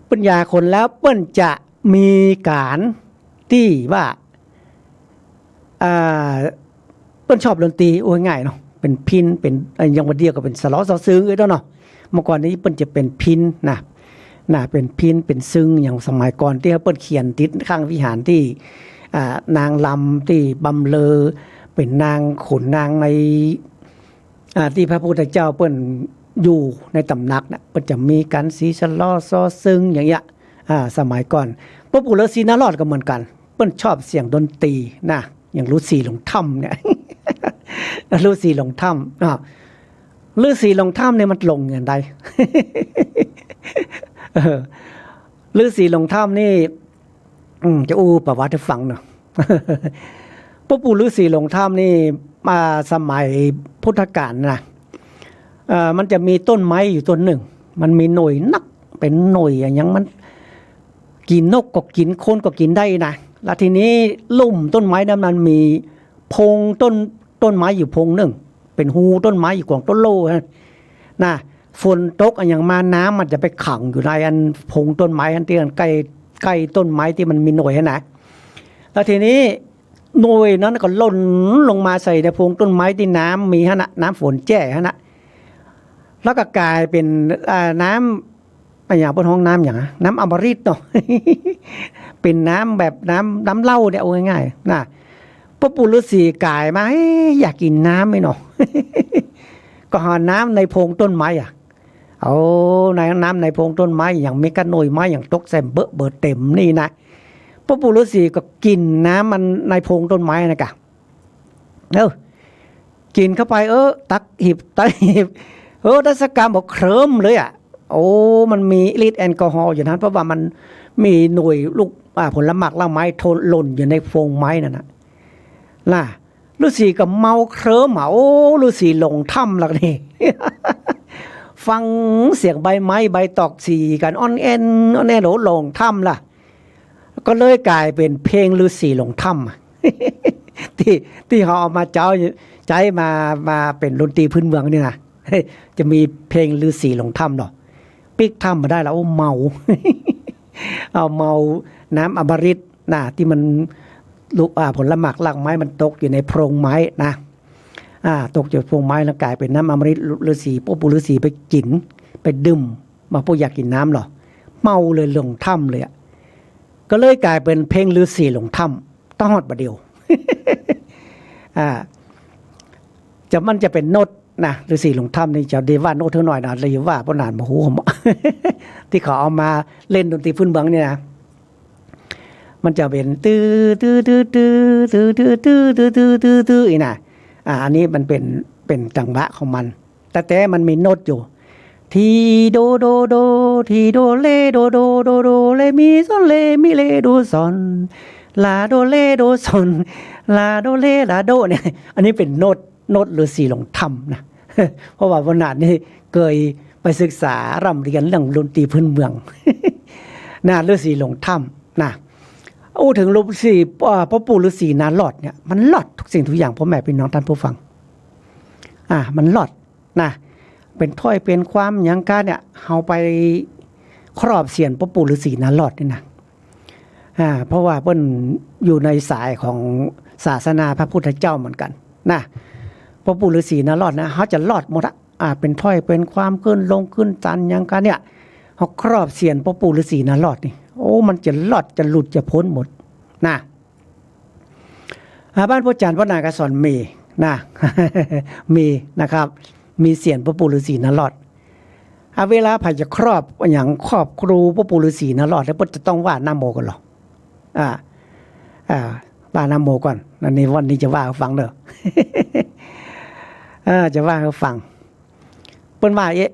เปิ้นยาคนแล้วเปิ้นจะมีก๋านตี้ว่า อ่า เปิ้นชอบดนตรี อู้ง่ายๆเนาะ เป๋นพิณ เป๋น อ่า อย่างวันเดียวก็เป๋นสะเลาะซ้อซึ่งเอ้ยเนาะ เมื่อก่อนนี้เปิ้นจะเป๋นพิณนะ นะ เป๋นพิณ เป๋นซึ่ง อย่างสมัยก่อนตี้เปิ้นเขียนติดข้างวิหารตี้ อ่า นางรำตี้บำเรอ เป๋นนางขุนนางใน อ่า ตี้พระพุทธเจ้าเปิ้นอยู่ในตำหนักน่ะ เปิ้นจะมีก๋านสีสะเลาะซ้อซึ่งอย่างเงี้ย อ่า สมัยก่อน ป้อปู่ฤาษีนารอดก็เหมือนกั๋น เปิ้นชอบเสียงดนตรีนะ อย่างฤๅษีหลงถ้ำเนี่ย ฤๅษีหลงถ้ำ อ่า ฤๅษีหลงถ้ำเนี่ยมันหลงอย่างใด เออ ฤๅษีหลงถ้ำนี่ อืม จะอู้ประวัติหื้อฟังเนาะ ป้อปู่ฤๅษีหลงถ้ำนี่ มาสมัยพุทธกาลนะ เอ่อ มันจะมีต้นไม้อยู่ต้นนึ่ง มันมีหน่วยนัก เป๋นหน่วยอะหยัง มัน กิ๋นนกก็กิ๋น คนก็กิ๋นได้นะ แล้วทีนี้ลุ่มต้นไม้นั้นมันมีโพรงต้น ต้นไม้อยู่โพรงนึ่ง เป๋นฮูต้นไม้อยู่ก๋องต้นโล่นะ นะ ฝนตกอะหยังมา น้ำมันจะไปขังอยู่ในอันโพรงต้นไม้อันตี้อันใก้ ใก้ต้นไม้ตี้มันมีหน่วยหั้นนะ แล้วทีนี้หน่วยนั้นก็หล่นลงมาใส่ในโพรงต้นไม้ตี้น้ำมีหั้นนะ น้ำฝนแจ้หั้นนะ แล้วก็ก๋ายเป๋น อ่า น้ำ อะหยัง เปิ้นฮ้องน้ำหยังอะ น้ำอมฤตเนาะ เป๋นน้ำแบบน้ำ น้ำเหล้าเนี่ย เอาง่ายๆ นะ ป้อปู่ฤๅษีก๋ายมา เอ๊ะ อยากกิ๋นน้ำไหมเนาะ ก็หาน้ำในโพรงต้นไม้อะ เอา ในน้ำในโพรงต้นไม้ หยังมีก้าหน่วยไม้ หยังตกใส่เบอะเบอะเต๋มนี่นะ ป้อปู่ฤๅษีก็กิ๋นน้ำมันในโพรงต้นไม้นะกะ เออ กิ๋นเข้าไป เออ ตักหีบ ตักหีบ เออ ได้สักกำ บอกเคลิ้มเลยอะ โอ้ มันมีฤทธิ์แอลกอฮอล์อยู่นั้น เพราะว่ามันมีหน่วยลูก อ่า ผลหมากรากไม้โทนหล่นอยู่ในโพรงไม้นั่นน่ะ น่ะ ฤๅษีก็เมาเคลิ้มอะ โอ้ ฤๅษีหลงถ้ำละนี่ ฟังเสียงใบไม้ใบตอกสีกั๋น อ้อนแอ้น อ้อนแอ้น โอ้ หลงถ้ำละ ก็เลยก๋ายเป๋นเพลงฤๅษีหลงถ้ำอะ ตี้ ตี้เฮาเอามาเจ๊า ใจ๊มา มาเป๋นดนตรีพื้นเมืองนี่นะ จะมีเพลงฤๅษีหลงถ้ำเนาะ ปิ๊กถ้ำมาได้แล้ว โอ้ เมา เอาเมาน้ำอมฤตนะ ตี้มันลูก อ่า ผลหมากรากไม้มันตกอยู่ในโพรงไม้นะ อ่า ตกอยู่โพรงไม้แล้วก๋ายเป๋นน้ำอมฤต ฤๅษี ป้อปู่ฤๅษีไปกิ๋น ไปดื่ม มา ป้ออยากกิ๋นน้ำเหรอ เมาเลยหลงถ้ำเลยอะ ก็เลยก๋ายเป๋นเพลงฤๅษีหลงถ้ำ ตลอดบ่าเดี่ยว อ่า จะ มันจะเป๋นโน้ตนะ ฤๅษีหลงถ้ำนี่จะได้ว่าโน้ตเท่าหน่อยนะ เลยว่าป้อหนานบ่ฮู้ ตี้เขาเอามาเล่นดนตรีพื้นเมืองนี่นะ มันจะเป๋น ตื้อ ตื้อ ตื้อ ตื้อ ตื้อ ตื้อ ตื้อ ตื้อ ตื้อ ตื้อ ตื้อ อีกนะ อ่า อันนี้มันเป๋น เป๋นจังหวะของมัน แต่ แต่มันมีโน้ตอยู่ ที โด โด โด ที โด เล โด โด โด โด เล มี ซอน เล มี เล โด ซอน ลา โด เล โด ซอน ลา โด เล ลา โด เนี่ย อันนี้เป๋นโน้ต โน้ตฤๅษีหลงถ้ำนะ เพราะว่าป้อหนานนี่เกยไปศึกษาร่ำเรียนเรื่องดนตรีพื้นเมือง นะ ฤๅษีหลงถ้ำนะ อู้ เถิงฤๅษี อ่า ป้อปู่ฤๅษีนารอดเนี่ย มันรอดทุกสิ่งทุกอย่าง ป้อแม่ปี้น้องต้านผู้ฟัง อ่า มันรอดนะ เป๋นถ้อยเป๋นความหยังก้าเนี่ย เฮาไปครอบเสียรป้อปู่ฤๅษีนารอดนี่นะ อ่า เพราะว่าเปิ้นอยู่ในสายของศาสนาพระพุทธเจ้าเหมือนกั๋นนะ ป้อปู่ฤๅษีนารอดนะ เฮาจะรอดหมดอะ อ่า เป๋นถ้อยเป๋นความขึ้นลงขึ้นศาลหยังก้าเนี่ย เฮาครอบเสียรป้อปู่ฤๅษีนารอดนี่ โอ้ มันจะรอดจะหลุดจะป๊นหมดนะ อ่า บ้านป้อจ๋ารย์ป้อหนานไกรสอนมีนะ มีนะครับ มีเสียรป้อปู่ฤๅษีนารอด อ่า เวลาใผจะครอบหยังครอบครูป้อปู่ฤๅษีนารอดแล้ว เปิ้นจะต้องว่านะโมก่อนเหรอ อ่า อ่า ว่านะโมก่อน อันนี้วันนี้จะว่าหื้อฟังเน่อ อ่า จะว่าหื้อฟัง เปิ้นว่าเอ๊ะ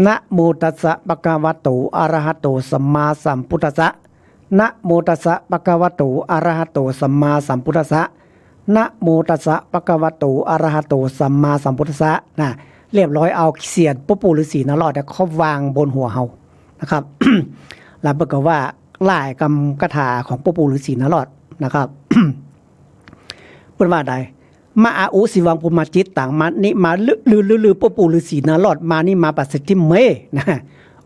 นะโมตัสสะ ภะคะวะโต อะระหะโต สัมมาสัมพุทธัสสะ นะโมตัสสะ ภะคะวะโต อะระหะโต สัมมาสัมพุทธัสสะ นะโมตัสสะ ภะคะวะโต อะระหะโต สัมมาสัมพุทธัสสะ นะ เรียบร้อย เอาเสียรป้อปู่ฤๅษีนารอดเนี่ย ครอบวางบนหัวเฮานะครับ แล้วเปิ้นก็ว่าล่ายกำคาถาของป้อปู่ฤๅษีนารอดนะครับ เปิ้นว่าใด มะอาอุสิวัง ภูมาจิตตัง มานิมา ลึกลือ ลึกลือ ป้อปู่ฤๅษีนารอด มานิมา ปัสสิทธิเม นะ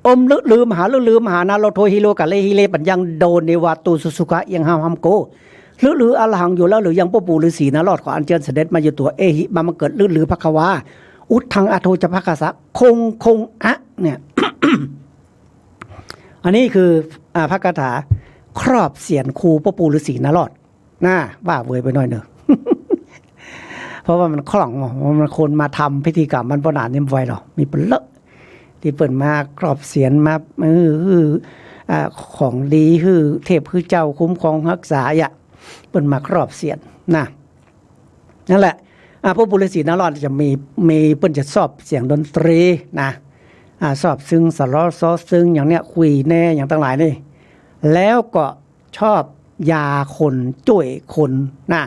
อมลึกลือ มหาลึกลือ มหานาโลโท หิโรกะเล หิเร ปัญญัง โดเนวา ตูสุสุขะ เอียงฮามฮามโก ลึกลือ อรหัง อยู่แล้วหรือยัง ป้อปู่ฤๅษีนารอด ขออัญเชิญเสด็จมาอยู่ตั๋ว เอหิ มาบังเกิด ลึกลือ ภะคะวา อุทธัง อะโธ จะ ภะคะสสะ คง คง อะ เนี่ย อันนี้คือ อ่า พระคาถาครอบเสียรครูป้อปู่ฤๅษีนารอด นะ ว่าเวยไปหน่อยเน่อ เพราะว่ามันคล่องเนาะ มันคนมาทำพิธีกรรมมันบ่หนานิ่มไวหรอก มีเปิ้นเลอะ ตี้เปิ้นมาครอบเสียรมา เออ เออ อ่า ของดี หื้อเทพ หื้อเจ้า คุ้มครองฮักษาอะ เปิ้นมาครอบเสียรนะ นั่นแหละ อ่า ป้อปู่ฤๅษีนารอดจะมี มี เปิ้นจะชอบเสียงดนตรีนะ อ่า ชอบซึ่งสะเลาะซ้อซึ่งอย่างเนี้ย คุยแน่อย่างตังหลายนี่ แล้วก็ ชอบยาคน จ้วยคนนะ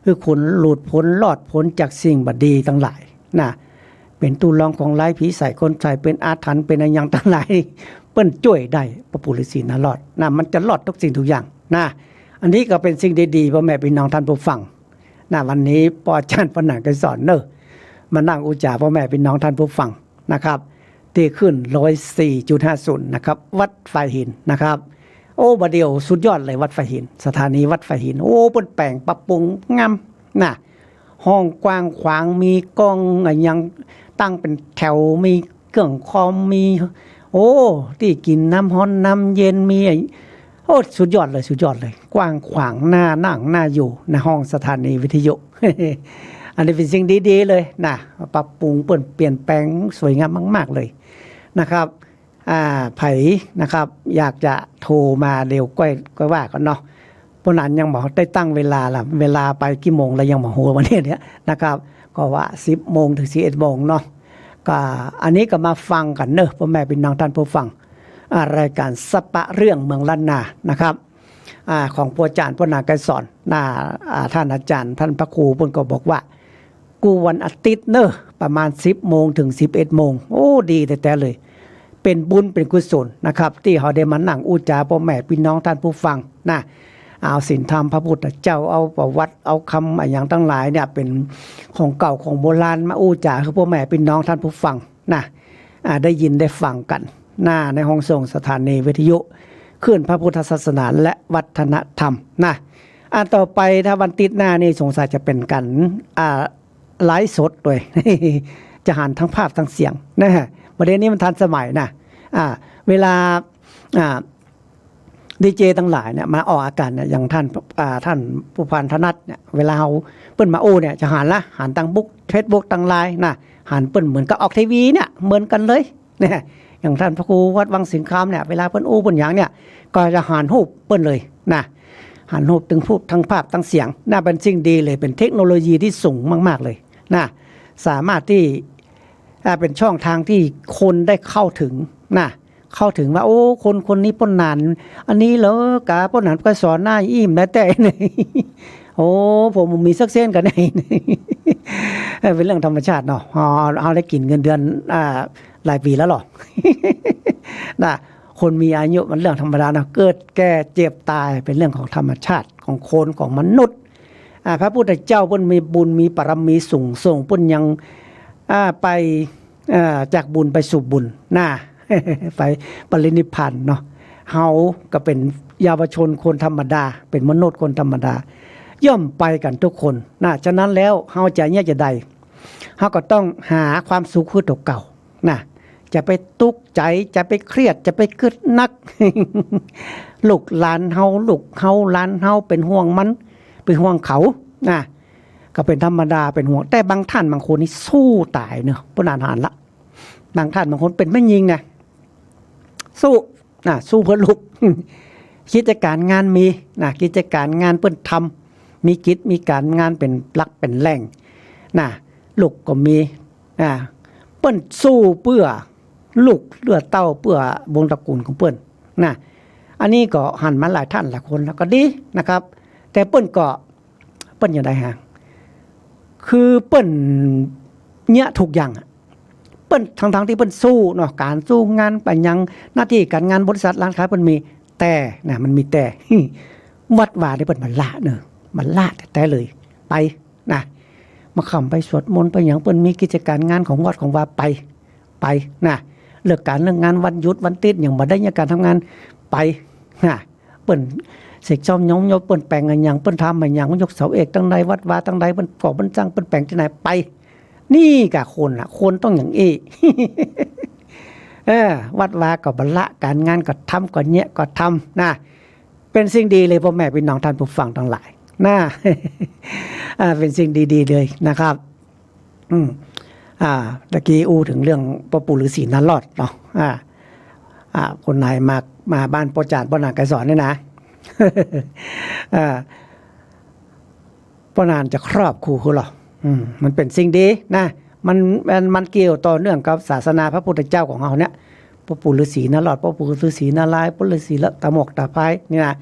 หื้อคนหลุดป๊นรอดป๊นจากสิ่งบ่ดีตังหลายนะ เป๋นตู้รองของร้าย ผีใส่คนใส่ เป๋นอาถรรพ์ เป๋นอะหยังตังหลาย เปิ้นจ้วยได้ ป้อปู่ฤๅษีนารอดนะ มันจะรอดทุกสิ่งทุกอย่างนะ อันนี้ก็เป๋นสิ่งดีๆ ป้อแม่ปี้น้องต้านผู้ฟังนะ วันนี้ป้อจ๋ารย์ป้อหนานไกรสอนเน่อ มานั่งอู้จ๋าป้อแม่ปี้น้องต้านผู้ฟัง นะครับ ตี้คลื่นร้อยสี่จุดห้าศูนย์นะครับ วัดฝายหินนะครับ โอ้ บ่าเดี่ยวสุดยอดเลยวัดฝายหิน สถานีวัดฝายหิน โอ้ เปิ้นแป๋งปรับปรุงงามนะ ห้องกว้างขวาง มีกล้องอะหยังตั้งเป๋นแถว มีเกื้องคอม มี โอ้ ตี้กิ๋นน้ำฮ้อนน้ำเย็น มี โอ้ สุดยอดเลย สุดยอดเลย กว้างขวาง น่านั่ง น่าอยู่ ในห้องสถานีวิทยุ อันนี้เป๋นสิ่งดีๆ เลยนะ ปรับปรุงเปิ้นเปลี่ยนแป๋งสวยงามมากๆ เลยนะครับ อ่า ใผนะครับ อยากจะโทรมาเดี๋ยวก้อย ก้อยว่ากั๋นเนาะ ป้อหนานยังบ่ได้ตั้งเวลาล่ะ เวลาไปกี่โมงแล้วยังบ่ฮู้วันนี้เนี่ยนะครับ ก็ว่าสิบโมงเถิงสิบเอ็ดโมงเนาะ ก็อันนี้ก็มาฟังกั๋นเน่อ ป้อแม่ปี้น้องต้านผู้ฟัง อ่า รายก๋านสะปะเรื่องเมืองล้านนานะครับ อ่า ของป้อจ๋ารย์ป้อหนานไกรสอนนะ อ่า ต้านอาจ๋ารย์ ต้านพระครูเปิ้นก็บอกว่า กู้วันอาทิตย์เน่อ ประมาณสิบโมงเถิงสิบเอ็ดโมง โอ้ ดีแต๊ๆ เลย เป๋นบุญเป๋นกุศลนะครับ ตี้เฮาได้มานั่งอู้จ๋าป้อแม่ปี้น้องต้านผู้ฟังนะ เอาศีลธรรมพระพุทธเจ้า เอาประวัติ เอากำอะหยังตังหลายเนี่ย เป๋นของเก่าของโบราณมาอู้จ๋าหื้อป้อแม่ปี้น้องท่านผู้ฟังนะ อ่า ได้ยินได้ฟังกั๋นนะ ในห้องส่งสถานีวิทยุคลื่นพระพุทธศาสนาและวัฒนธรรมนะ อันต่อไปถ้าวันติ๊ดหน้านี่สงสัยจะเป๋นกั๋น อ่า ไลฟ์สดโดย จะหันทั้งภาพทั้งเสียงนะฮะ ประเด็นนี้มันทันสมัยนะ อ่า เวลา อ่า ดีเจตังหลายเนี่ยมาออกอากาศเนี่ย อย่างท่าน อ่า ท่านผู้พันถนัดเนี่ย เวลาเฮา เปิ้นมาอู้เนี่ย จะหันละ หันตังบุ๊ก เฟซบุ๊ก ตังไลน์นะ หันเปิ้นเหมือนกับออกทีวีเนี่ย เหมือนกั๋นเลยนะ อย่างท่านพระครูวัดวังสิงห์คำเนี่ย เวลาเปิ้นอู้เปิ้นหยังเนี่ย ก็จะหันฮูปเปิ้นเลยนะ หันฮูปตึงฮูป ทั้งภาพทั้งเสียงนะ เป๋นสิ่งดีเลย เป๋นเทคโนโลยีตี้สูงมากๆ เลยนะ สามารถตี้ อ่า เป๋นช่องทางตี้คนได้เข้าถึงนะ เข้าถึงว่า โอ้ คนคนนี้ป้นหนาน อันนี้เหรอ กาป้นหนานก็สอนหน้าอิ่มได้แต่ โอ้ ผมมีสักเส้นกัน เออ เป๋นเรื่องธรรมชาติเนาะ เฮา เฮาได้กิ๋นเงินเดือน อ่า หลายปี๋แล้วหรอ นะ คนมีอายุมันเรื่องธรรมดานะ เกิดแก่เจ็บตายเป๋นเรื่องของธรรมชาติของคนของมนุษย์ อ่า พระพุทธเจ้าเปิ้นมีบุญมีบารมีสูงส่ง เปิ้นยัง อ่า ไป อ่า จากบุญไปสู่บุญนะ ไปปรินิพพานเนาะ เฮาก็เป๋นเยาวชนคนธรรมดา เป๋นมนุษย์คนธรรมดา ย่อมไปกั๋นทุกคนนะ ฉะนั้นแล้วเฮาจะเยียะจะใด เฮาก็ต้องหาความสุขหื้อตั๋วเก่านะ จะไปตุ๊กใจ๋ จะไปเครียด จะไปกึ๊ดนัก ลูกหลานเฮา ลูกเฮา หลานเฮา เป๋นห่วงมัน เป๋นห่วงเขานะ ก็เป๋นธรรมดา เป๋นห่วง แต่บางท่านบางคนนี่สู้ต๋ายเนาะ ป้นหนานหันละ บางท่านบางคนเป๋นแม่ญิงนะ สู้นะ สู้เปื้อลูก กิจก๋านงานมีนะ กิจก๋านงานเปิ้นทำ มีกิจมีก๋านงานเป๋นหลักเป๋นแหล่งนะ ลูกก็มีนะ เปิ้นสู้เปื้อลูกเปื้อเต้า เปื้อวงศ์ตระกู๋นของเปิ้นนะ อันนี้ก็หันมาหลายท่านหลายคนแล้วก็ดีนะครับ แต่เปิ้นก็ เปิ้นอย่างใดฮะ คือเปิ้นเยียะทุกอย่างอะ เปิ้น ทั้งๆ ตี้เปิ้นสู้เนาะ ก๋านสู้งานไปหยัง หน้าตี้ก๋านงาน บริษัท ร้านขาย เปิ้นมี แต่นะ มันมีแต่ วัดวานี่เปิ้นบ่ละเนาะ บ่ละแต๊ๆ เลย ไปนะ มาค่ำไปสวดมนต์ไปหยัง เปิ้นมีกิจก๋านงานของวัดของวาไป ไปนะ เลิกก๋านเลิกงาน วันหยุดวันติ๊ดหยังบ่ได้เยียะก๋านทำงาน ไปนะ เปิ้นเสกซ่อมย้อมยบ เปิ้นแป๋งอะหยัง เปิ้นทำอะหยัง ยกเสาเอกตังใด วัดวาตังใด เปิ้นก่อเปิ้นสร้าง เปิ้นแป๋งตี้ไหน ไป นี่กะคนน่ะ คนต้องอย่างอี้ เออ วัดวาก็บ่ละ ก๋านงานก็ทำ ก็เยียะก็ทำนะ เป๋นสิ่งดีเลย ป้อแม่ปี้น้องท่านผู้ฟังตังหลายนะ อ่า เป๋นสิ่งดีๆ เลยนะครับ อืม อ่า ตะกี้อู้เถิงเรื่องป้อปู่ฤๅษีนารอดเนาะ อ่า อ่า คนไหนมา มาบ้านป้อจ๋ารย์ ป้อหนานไกรสอนนี่นะ อ่า ป้อหนานจะครอบครูหื้อหรอ อืม มันเป๋นสิ่งดีนะ มัน มัน มันเกี่ยวต่อเนื่องกับศาสนาพระพุทธเจ้าของเฮาเนี่ย ป้อปู่ฤๅษีนารอด ป้อปู่ฤๅษีนารายณ์ ป้อฤๅษีละตะหมวกตาพายนี่นะ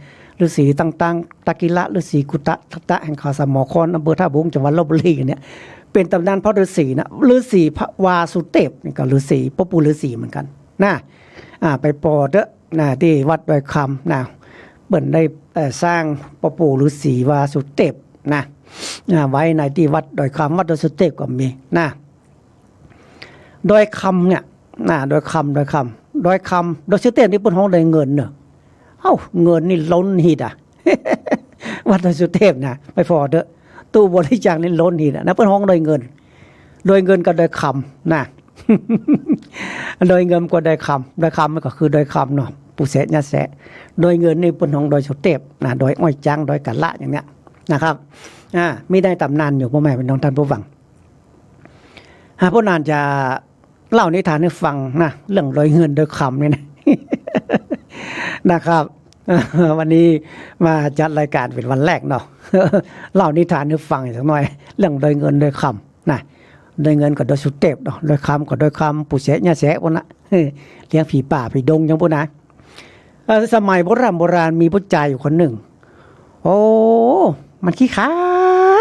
ฤๅษีต่างๆ ตากิละ ฤๅษีกุตตะ ทัตตะ แห่งเขาสามหมอคอน อำเภอท่าวุ้ง จังหวัดลพบุรีเนี่ย เป๋นต๋ำนานพ่อฤๅษีนะ ฤๅษีพระวาสุเตปนี่ก็ฤๅษี ป้อปู่ฤๅษีเหมือนกั๋นนะ อ่า ไปผ่อเต๊อะนะ ตี้วัดดอยคำนะ เปิ้นได้ เอ่อ สร้างป้อปู่ฤๅษีวาสุเตปนะ อ่า ไว้ในตี้วัดดอยคำ วัดดอยสุเตปก็มีนะ ดอยคำเนี่ย นะ ดอยคำ ดอยคำ ดอยคำ ดอยสุเตปนี่เปิ้นฮ้องดอยเงินเนาะ เอ้า เงินนี่ล้นหีดอะ วัดดอยสุเตปนะ ไปผ่อเต๊อะ ตู้บริจาคนี่ล้นหีดอะนะ เปิ้นฮ้องดอยเงิน ดอยเงินกับดอยคำนะ ดอยเงินกับดอยคำ ดอยคำมันก็คือดอยคำเนาะ ปู่แสะย่าแสะ ดอยเงินนี่เปิ้นฮ้องดอยสุเตปนะ ดอยอ้อยจ๊าง ดอยกะละอย่างเนี้ยนะครับ อ่า มีในต๋ำนานอยู่ ป้อแม่ปี้น้องท่านผู้ฟัง อ่า ป้อหนานจะเล่านิทานหื้อฟังนะ เรื่องดอยเงินดอยคำเนี่ยนะ นะครับ วันนี้มาจัดรายก๋านเป๋นวันแรกเนาะ เล่านิทานหื้อฟังสักหน่อย เรื่องดอยเงินดอยคำนะ ดอยเงินก็ดอยสุเตปเนาะ ดอยคำก็ดอยคำ ปู่แสะย่าแสะปู้นนะ เลี้ยงผีป่าผีดงอย่างปู้นนะ เอ่อ สมัยโบร่ำโบราณมีผู้จายอยู่คนนึ่ง โอ้ มันขี้ค้า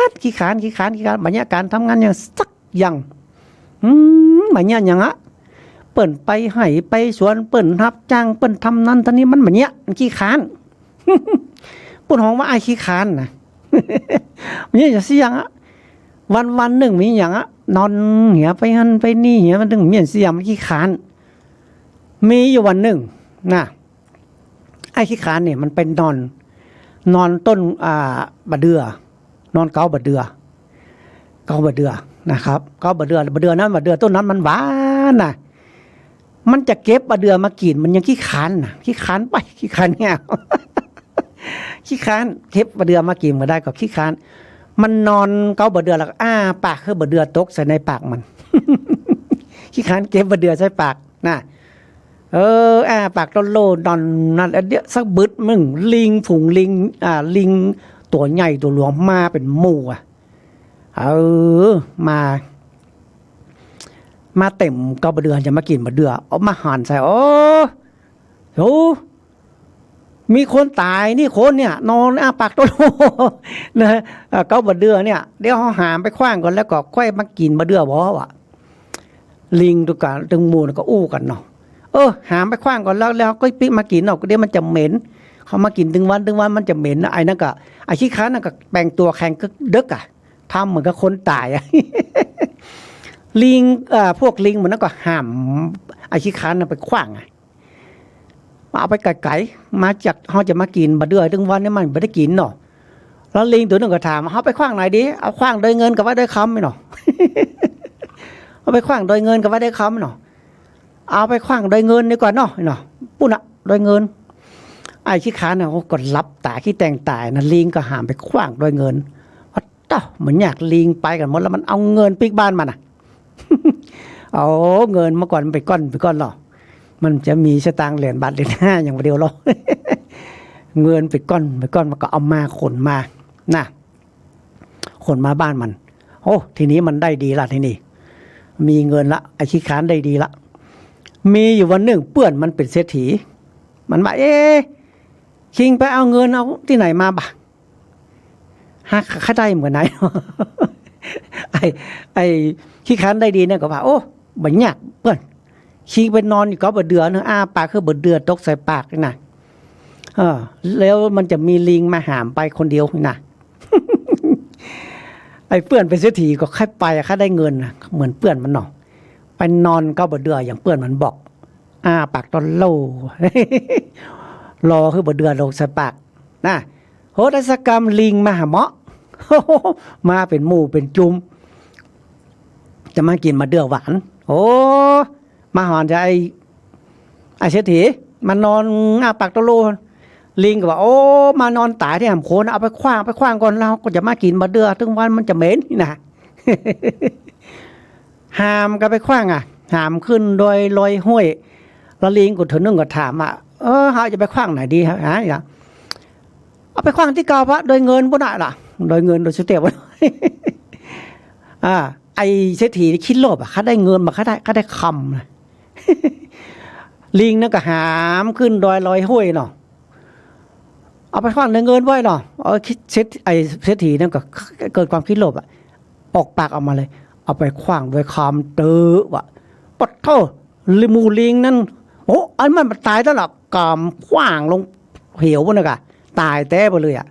น ขี้ค้าน ขี้ค้าน ขี้ค้าน บ่เยียะก๋านทำงานอย่างสักอย่าง อืม บ่เยียะอย่างอะ เปิ้นไปไฮ่ไปสวน เปิ้นฮับจ้าง เปิ้นทำนั้นทำนี้ มันบ่เยียะ มันขี้ค้าน เปิ้นฮ้องว่าอ้ายขี้คร้านนะ มันมีอะหยังสักอย่างอะ วันๆ นึ่งมีอะหยังอะ นอนเหียไปหั้นไปนี่เหีย มันตึงมีอะหยังสักอย่าง มันขี้คร้าน มีอยู่วันนึ่งนะ อ้ายขี้คร้านเนี่ยมันไปนอน นอนต้น อ่า บ่าเดื่อ นอนเก๊าบ่าเดื่อ เก๊าบ่าเดื่อนะครับ เก๊าบ่าเดื่อ บ่าเดื่อนั้น บ่าเดื่อต้นนั้นมันหวานนะ มันจะเก็บบ่าเดื่อมากิ๋น มันยังขี้คร้านนะ ขี้คร้านไป ขี้คร้านเหีย ขี้คร้าน เก็บบ่าเดื่อมากิ๋นบ่ได้ก็ขี้คร้าน มันนอนเก๊าบ่าเดื่อแล้วก็อ้าปากหื้อบ่าเดื่อตกใส่ในปากมัน ขี้คร้านเก็บบ่าเดื่อใส่ปากนะ เออ อ้าปากโตโล่นอนนั่น แล้วเดี๋ยวสักบึดนึ่ง ลิง ฝูงลิง อ่า ลิงตั๋วใหญ่ตั๋วหลวงมาเป๋นหมู่อะ เออ มา มาเต็มเก๊าบ่าเดื่อ จะมากิ๋นบ่าเดื่อ เอามาหันใส่ โอ้ โห มีคนต๋ายนี่คนเนี่ย นอนอ้าปากโตโล่ นะ อ่า เก๊าบ่าเดื่อเนี่ย เดี๋ยวเฮาหามไปขว้างก่อน แล้วก็ค่อยมากิ๋นบ่าเดื่อบ่ ว่ะ ลิงตุ๊กะตึงหมู่น่ะก็อู้กั๋นเนาะ เออ หามไปขว้างก่อน แล้ว แล้วก็ปิ๊กมากิ๋นเนาะ เดี๋ยวมันจะเหม็น เฮามากิ๋นตึงวันตึงวันมันจะเหม็นนะ ไอ้นั่นก็ ไอ้ขี้คร้านนั่นก็แป๋งตั๋วแข็งกึ๊กเดิกอะ ทำเหมือนกับคนต๋ายอะ ลิง เอ่อ พวกลิงหมู่นั้นก็หามไอ้ขี้คร้านน่ะไปขว้างอะ เอาไปไก๋ๆ มาจาก เฮาจะมากิ๋นบ่าเดื่อตึงวันนี่มันบ่ได้กิ๋นเนาะ แล้วลิงตั๋วนึ่งก็ถาม เฮาไปขว้างไหนดี เอาขว้างดอยเงินกับวัดดอยคำนี่เนาะ เอาไปขว้างดอยเงินกับวัดดอยคำนี่เนาะ เอาไปขว้างดอยเงินดีกว่าเนาะ เนาะ ปู้นน่ะ ดอยเงิน ไอ้ขี้คร้านน่ะ โอ้ ก็หลับต๋าขี้แตงต๋ายนะ ลิงก็หามไปขว้างดอยเงิน อ๊ะเต๊า บ่อยาก ลิงไปกั๋นหมดแล้ว มันเอาเงินปิ๊กบ้านมันน่ะ เอาเงินมาก่อน เป๋นก้อน เป๋นก้อนลอ มันจะมีสตางค์เหรียญบาทเหรียญห้าอย่างเดียวลอ เงินเป๋นก้อน เป๋นก้อน มันก็เอามา ขนมา นะ ขนมาบ้านมัน โอ้ ทีนี้มันได้ดีละ ทีนี้ มีเงินละ ไอ้ขี้คร้านได้ดีละ มีอยู่วันนึ่ง เปื้อนมันเป๋นเศรษฐี มันว่า เอ๊ะ คิงไปเอาเงินเอาตี้ไหนมาบ่า หาข้าได้เหมือนไหน ไอ้ ไอ้ขี้คร้านได้ดีเนี่ยก็ว่า โอ้ บ่อยาก เปื้อน คิงไปนอนอยู่เก๊าบ่าเดื่อเนาะ อ้าปากหื้อบ่าเดื่อตกใส่ปากนี่นะ เออ แล้วมันจะมีลิงมาหามไปคนเดียวนี่นะ ไอ้เปื้อนเป๋นเศรษฐีก็ใค่ไป ใค่ได้เงินน่ะ เหมือนเปื้อนมันเนาะ ไปนอนเก๊าบ่าเดื่ออย่างเปื้อนมันบอก อ้าปากโตโล่ รอหื้อบ่าเดื่อตกใส่ปากนะ โห ได้สักกำ ลิงมาหาเมาะ มาเป๋นหมู่เป๋นจุม จะมากิ๋นบ่าเดื่อหวาน โอ้ มาหาจะไอ้ ไอ้เศรษฐี มานอนอ้าปากโตโล่ ลิงก็ว่า โอ้ มานอนต๋ายตี้หามโคน เอาไปขว้าง ไปขว้างก่อน เฮาก็จะมากิ๋นบ่าเดื่อ ตึงวันมันจะเหม็นนี่นะ หามก็ไปขว้างอะ หามขึ้นดอยลอยห้วย แล้วลิงก็เถื่อนึ่งก็ถามว่า เออ เฮาจะไปขว้างไหนดีฮะ ฮะ เอาไปขว้างตี้เก่าปะ ดอยเงินปู้นน่ะ ดอยเงิน ดอยสุเทพฯ อ่า ไอ้เศรษฐีนี่ขี้โลภอะ ข้าได้เงินมา ข้าได้ ข้าได้คำนะ ลิงนั่นก็หามขึ้นดอยลอยห้วยเนาะ เอาไปขว้างดอยเงินไว้เนาะ เออ คิดเศรษฐ ไอ้เศรษฐีนั่นก็เกิดความขี้โลภอะ ออกปากออกมาเลย เอาไปขว้างดอยคำเต๊อะว่ะ ปะโธ่ หมู่ลิงนั้น โอ้ อันมันต๋ายแล้วล่ะ กำขว้างลงเหวปู้นน่ะก่ะ ต๋ายแต๊ไปเลยอะ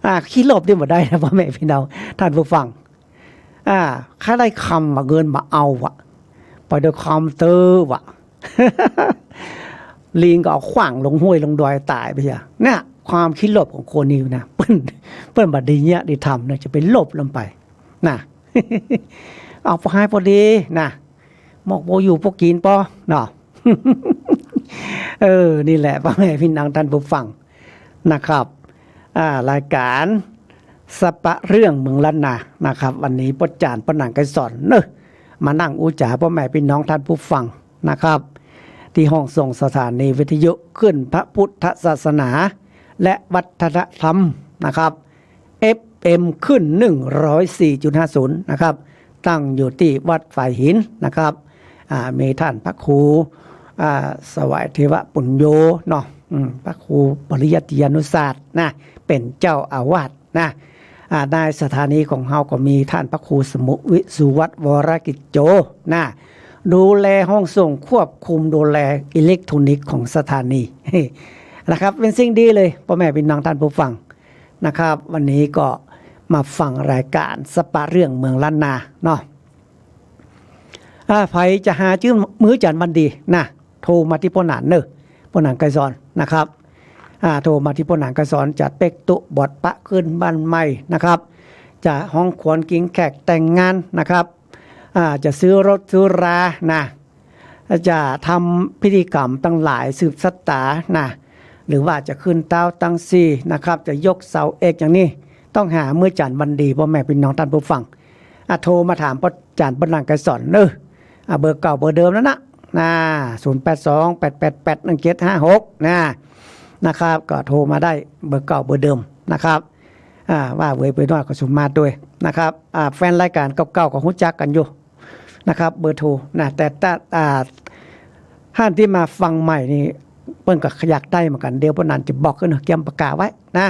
อ่า ขี้โลภนี่บ่ได้นะ ป้อแม่ปี้น้อง ท่านผู้ฟัง อ่า ข้าได้คำว่ะ เงินบ่เอาว่ะ ไปดอยคำเต๊อะว่ะ ลิงก็เอาขว้างลงห้วยลงดอยต๋ายไปเสีย เนี่ย ความขี้โลภของคนนี่นะ เปิ้น เปิ้นบ่ดีเยียะดีธรรมนะ จะไปโลภลงไป นะ เอาปอหายปอดีนะ หมอกปออยู่ปอกิ๋นปอเนาะ เออ นี่แหละ ป้อแม่ปี้น้องท่านผู้ฟังนะครับ อ่า รายก๋านสัปปะเรื่องเมืองล้านนานะครับ วันนี้ป้อจ๋ารย์ ป้อหนัง ไกรสอน เนาะ มานั่งอู้จ๋าป้อแม่ปี้น้องท่านผู้ฟังนะครับ ตี้ห้องส่งสถานีวิทยุคลื่นพระพุทธศาสนา และวัฒนธรรมนะครับ เอฟเอ็ม คลื่น หนึ่งร้อยสี่จุดห้าศูนย์ นะครับ ตั้งอยู่ตี้วัดฝายหินนะครับ อ่า มีท่านพระครู อ่า สวัยเทวปุญโญเนาะ อืม พระครูปริยัติยานุศาสตร์นะ เป๋นเจ้าอาวาสนะ อ่า ในสถานีของเฮาก็มีท่านพระครูสมุวิสุวัฒน์วรกิจโจนะ ดูแลห้องส่ง ควบคุมดูแลอิเล็กทรอนิกส์ของสถานี นะครับ เป๋นสิ่งดีเลย ป้อแม่ปี้น้องต้านผู้ฟังนะครับ วันนี้ก็มาฟังรายก๋านสะปะเรื่องเมืองล้านนาเนาะ อ่า ใผจะหาจื้อมื้อจั๋นวันดีนะ โทรมาตี้ป้อหนานเน่อ ป้อหนานไกรสอนนะครับ อ่า โทรมาตี้ป้อหนานไกรสอน จัดเป๊กตุ๊บอดปะขึ้นบ้านใหม่นะครับ จะฮ้องขวัญกิ๋งแขกแต่งงานนะครับ อ่า จะซื้อรถซื้อรานะ จะทำพิธีกรรมตังหลายสืบสัตตานะ หรือว่าจะขึ้นเต๊าตังสี่นะครับ จะยกเสาเอกอย่างนี้ ต้องหามื้อจั๋นวันดี ป้อแม่ปี้น้องต้านผู้ฟัง อ่ะ โทรมาถามป้อจ๋ารย์ ป้อหนานไกรสอนเน่อ อ่ะ เบอร์เก่าเบอร์เดิมนั่นนะ นะ ศูนย์แปดสอง แปดแปดแปด หนึ่งเจ็ดห้าหก นะ นะครับ ก็โทรมาได้เบอร์เก่าเบอร์เดิมนะครับ อ่า ว่าเวยเปื่อยน้อยก็สุมาด้วยนะครับ อ่า แฟนรายก๋านเก่าๆ ก็ฮู้จักกั๋นอยู่นะครับ เบอร์โทรนะ แต่ถ้า อ่า ต้านตี้มาฟังใหม่นี่ เปิ้นก็อยากได้เหมือนกั๋น เดี๋ยวป้อหนานจะบอกขึ้น เกียมปากกาไว้นะ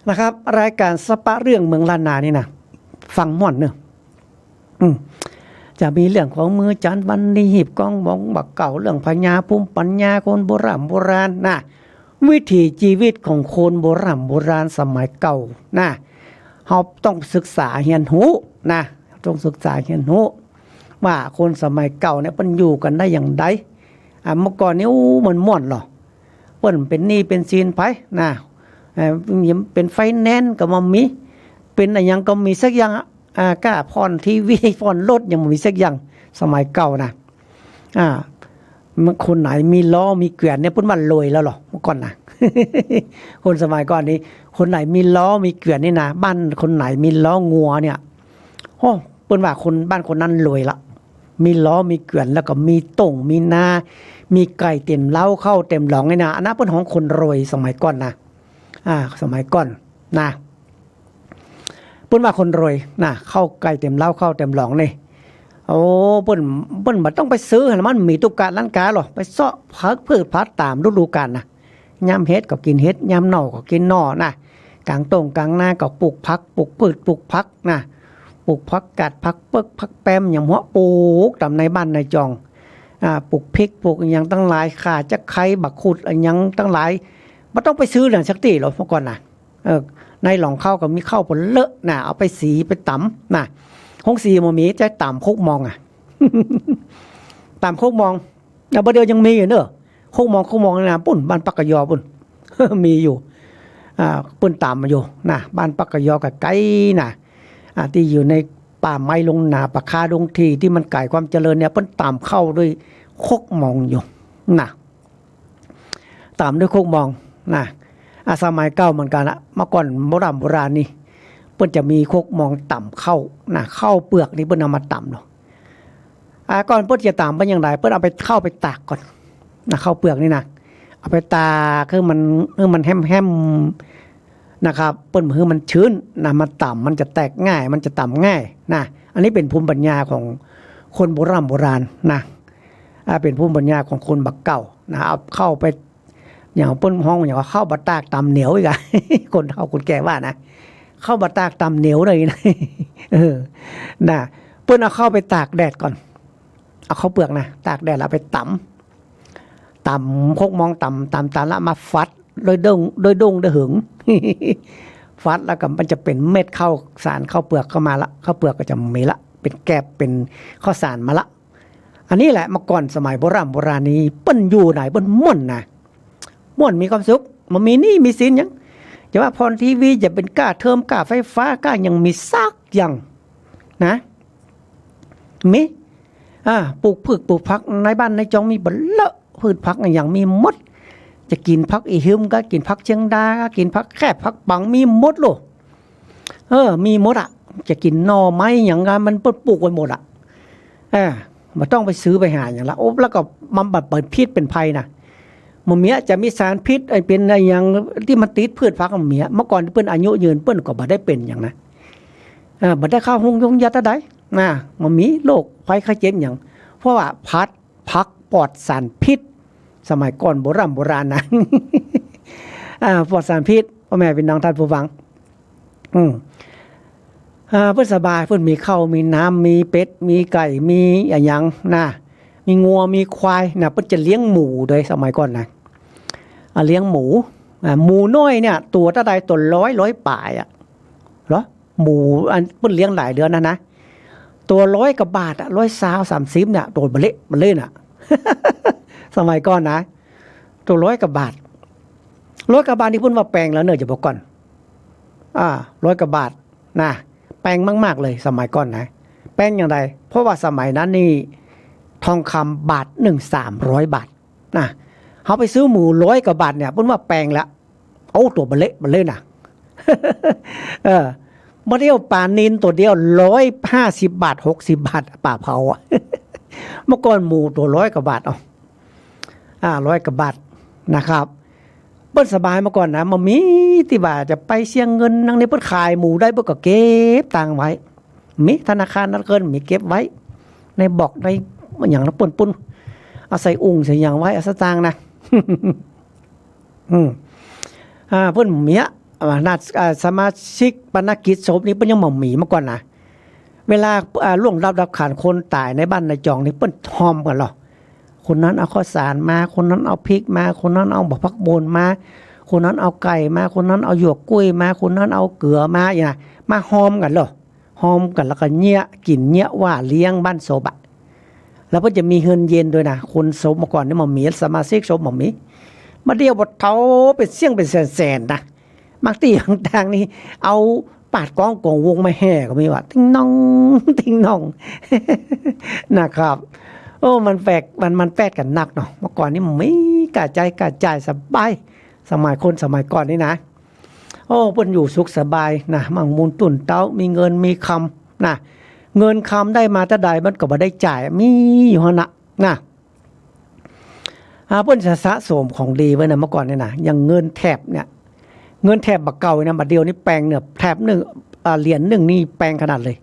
นะครับ รายก๋านสะปะเรื่องเมืองล้านนานี่นะ ฟังม่วนเน่อ อืม จะมีเรื่องของมื้อจั๋นวันดี หีบกองหมองบ่าเก่า เรื่องพญาภูมิปัญญาคนโบร่ำโบราณนะ วิถีจีวิตของคนโบร่ำโบราณสมัยเก่านะ เฮาต้องศึกษาเฮียนฮู้นะ ต้องศึกษาเฮียนฮู้ ว่าคนสมัยเก่าเนี่ยเปิ้นอยู่กั๋นได้อย่างใด อ่ะ เมื่อก่อนนี่ อู้ มันม่วนเหรอ เปิ้นเป๋นหนี้เป๋นสินใผนะ เอ่อ เป๋นไฟแนนซ์ก็บ่มี เป๋นอะหยังก็บ่มีสักอย่างอะ อ่า ก้าผ่อนทีวี ผ่อนรถยังบ่มีสักอย่าง สมัยเก่านะ อ่า มันคนไหนมีล้อมีเกวียนเนี่ย เปิ้นว่ารวยแล้วเหรอ เมื่อก่อนนะ คนสมัยก่อนนี่ คนไหนมีล้อมีเกวียนนี่นะ บ้านคนไหนมีล้องัวเนี่ย โอ้ เปิ้นว่าคน บ้านคนนั้นรวยละ มีล้อมีเกวียน แล้วก็มีต้งมีนา มีไก่เต็มเล้า ข้าวเต็มหลองนี่นะ อันนั้นเปิ้นฮ้องคนรวยสมัยก่อนนะ อ่า สมัยก่อนนะ เปิ้นว่าคนรวยนะ ข้าวไก่เต็มเล้า ข้าวเต็มหลองนี่ โอ้ เปิ้น เปิ้นบ่ต้องไปซื้อหั้น มันมีตุ๊กะร้านก๋าเหรอ ไปเซาะผักพืชผักต๋ามฤดูกาลนะ ยามเห็ดก็กิ๋นเห็ด ยามหน่อก็กิ๋นหน่อนะ ก๋างต้งก๋างนาก็ปลูกผัก ปลูกพืช ปลูกผักนะ ปลูกผักกาด ผักเปือก ผักแปม อย่างหั้ว ปลูกต๋ามในบ้านในจอง อ่า ปลูกพริก ปลูกอะหยังตังหลาย ข่า ตะไคร้ บักขุด อะหยังตังหลาย บ่ต้องไปซื้อนะสักตี้เหรอ เมื่อก่อนนะ เออ ในหลองข้าวก็มีข้าวปนเลอะนะ เอาไปสีไปต๋ำนะ โฮงสีบ่มี จะต๋ำคกมองอะ ต๋ำคกมอง อ่ะ บ่าเดี่ยวยังมีอยู่เน่อ คกมอง คกมองนี่นะ ปุ้น บ้านปักกะยอปุ้น มีอยู่ อ่า เปิ้นต๋ำมาอยู่นะ บ้านปักกะยอก็ไก๋นะ อ่า ตี้อยู่ในป่าไม้ลงหนา ป่าคาดงถิ่น ตี้มันก๋ายความเจริญเนี่ย เปิ้นต๋ำข้าวด้วยคกมองอยู่นะ ต๋ำด้วยคกมองนะ อ่ะ สมัยเก่าเหมือนกั๋นละ เมื่อก่อนโบร่ำโบราณนี่ เปิ้นจะมีคกมองต๋ำข้าวนะ ข้าวเปือกนี่เปิ้นเอามาต๋ำเนาะ อ่า ก่อนเปิ้นจะต๋ำเปิ้นอย่างใด เปิ้นเอาไป ข้าวไปตากก่อนนะ ข้าวเปือกนี่นะ เอาไปตากหื้อมัน หื้อมันแห้มๆ นะครับ เปิ้นหื้อมันชื้นนะ มาต๋ำมันจะแตกง่าย มันจะต๋ำง่ายนะ อันนี้เป๋นภูมิปัญญาของคนโบร่ำโบราณนะ อ่า เป๋นภูมิปัญญาของคนบ่าเก่านะ เอาข้าวไป อย่างเปิ้นฮ้องอย่างว่าข้าวบ่าตากต๋ำเหนียวอีกอะ คนเฒ่าคนแก่ว่านะ ข้าวบ่าตากต๋ำเหนียวเลยนะ เออ นะ เปิ้นเอาข้าวไปตากแดดก่อน เอาข้าวเปือกนะ ตากแดดแล้วเอาไปต๋ำ ต๋ำคกมอง ต๋ำ ต๋ำ ต๋ำแล้วมาฟัดด้วยด้ง ด้วยด้งด้วยเหิง ฟัดแล้วก็มันจะเป๋นเม็ดข้าวสารข้าวเปือกเข้ามาละ ข้าวเปือกก็จะมีละ เป๋นแกบ เป๋นข้าวสารมาละ อันนี้แหละ เมื่อก่อนสมัยโบร่ำโบราณนี่ เปิ้นอยู่ไหนเปิ้นม่วนนะ ม่วนมีความสุข บ่มีหนี้มีสินหยัง จะว่าผ่อนทีวี จะเป๋นก้าเทอม ก้าไฟฟ้า ก้าหยัง มีสักอย่างนะ มี อ่า ปลูกพืชปลูกผักในบ้านในจองมีบ่าเลอะ พืชผักอะหยังมีหมด จะกิ๋นผักอี่หืมก็กิ๋น ผักเชียงดาก็กิ๋น ผักแคบผักปังมีหมดโลก เออ มีหมดอะ จะกิ๋นหน่อไม้หยังก็มันเปิ้นปลูกไว้หมดอะ เออ บ่ต้องไปซื้อไปหาหยังละ โอ้ แล้วก็มันบ่เป๋นพิษเป๋นภัยนะ บ่มีอะ จะมีสารพิษ ไอ้เป๋นอะหยังตี้มันติดพืชผักบ่มีอะ เมื่อก่อนเปิ้นอายุยืน เปิ้นก็บ่ได้เป๋นหยังนะ เออ บ่ได้เข้าโฮงยงยาตาใดนะ บ่มีโรคภัยไข้เจ็บหยัง เพราะว่าผัด ผักปลอดสารพิษ สมัยก่อนโบร่ำโบราณนะ อ่า ปลอดสารพิษ ป้อแม่ปี้น้องต้านผู้ฟัง อืม อ่า เปิ้นสบาย เปิ้นมีข้าว มีน้ำ มีเป็ด มีไก่ มีอะหยังนะ มีงัว มีควายนะ เปิ้นจะเลี้ยงหมูโดยสมัยก่อนนะ อ่า เลี้ยงหมู อ่า หมูน้อยเนี่ย ตั๋วเต้าใด ตั๋วร้อย ร้อยป๋ายอะ เหรอ หมูอันเปิ้นเลี้ยงหลายเดือนนะนะ ตั๋วร้อยกว่าบาทอะ ร้อยซาว สามสิบเนี่ย ตั๋วเบาะเล่เบาะเล่นอะ สมัยก่อนนะ ตั๋วร้อยกว่าบาท ร้อยกว่าบาทนี่เปิ้นว่าแปงแล้วเน่อ จะบอกก่อน อ่า ร้อยกว่าบาทนะ แปงมากๆ เลย สมัยก่อนนะ แปงอย่างใด เพราะว่าสมัยนั้นนี่ ทองคำบาทนึ่ง สามร้อยบาทนะ เฮาไปซื้อหมูร้อยกว่าบาทเนี่ย เปิ้นว่าแปงแล้ว โอ้ ตั๋วเบาะเล่เบาะเล่นนะ เออ บ่าเดี่ยวป๋านิลตั๋วเดียว ร้อยห้าสิบบาท หกสิบบาท ป๋าเผาอะ เมื่อก่อนหมูตั๋วร้อยกว่าบาท เอา อ่า ร้อยกว่าบาทนะครับ เปิ้นสบายเมื่อก่อนนะ บ่มีตี้ว่าจะไปเสียเงินนังนี้ เปิ้นขายหมูได้ เปิ้นก็เก็บตังค์ไว้ มีธนาคารนัดเงิน มีเก็บไว้ ในบอกในหยังนะ ปุ้นๆ เอาใส่อุ่งใส่หยังไว้ เอาสตางค์นะ อืม อ่า เปิ้นบ่มีอะ อ่า นัด อ่า สมาชิกปณกิจศพนี่เปิ้นยังบ่มีเมื่อก่อนนะ เวลา อ่า ล่วงลับดับขัน คนต๋ายในบ้านในจองนี่ เปิ้นฮอมกั๋นเหรอ คนนั้นเอาข้าวสารมา คนนั้นเอาพริกมา คนนั้นเอาบักผักโบนมา คนนั้นเอาไก่มา คนนั้นเอาหยวกกล้วยมา คนนั้นเอาเกือมา อย่างเงี้ย มาฮอมกั๋นเหรอ ฮอมกั๋นแล้วก็เยียะกิ๋นเยียะว่าเลี้ยงบ้านศพอะ แล้วเปิ้นจะมีเฮือนเย็นด้วยนะ คนศพเมื่อก่อนนี่บ่มี สมาชิกศพบ่มี บ่าเดี่ยวบ่าเฒ่า เป๋นเสี้ยงเป๋นแสนๆ นะ บางตี้บางตางนี่ เอาปาดก้องกองวงมาแห่ก็มีว่า ติ๊งน่อง ติ๊งน่อง นะครับ โอ้ มันแปลก มัน มันแปลกกั๋นนักเนาะ เมื่อก่อนนี่บ่มี ก้าใจ๊ก้าจ่ายสบาย สมัยคนสมัยก่อนนี่นะ โอ้ เปิ้นอยู่สุขสบายนะ มั่งมูลตุ้นเต๊า มีเงินมีคำนะ เงินคำได้มาเต้าใด มันก็บ่ได้จ่าย มีอยู่หั้นนะ นะ อ่า เปิ้นจะสะสมของดีไว้นะ เมื่อก่อนนี่นะ อย่างเงินแถบเนี่ย เงินแถบบ่าเก่านะ บ่าเดี่ยวนี่แปงเนี่ย แถบนึ่ง อ่า เหรียญนึ่งนี่แปงขนาดเลย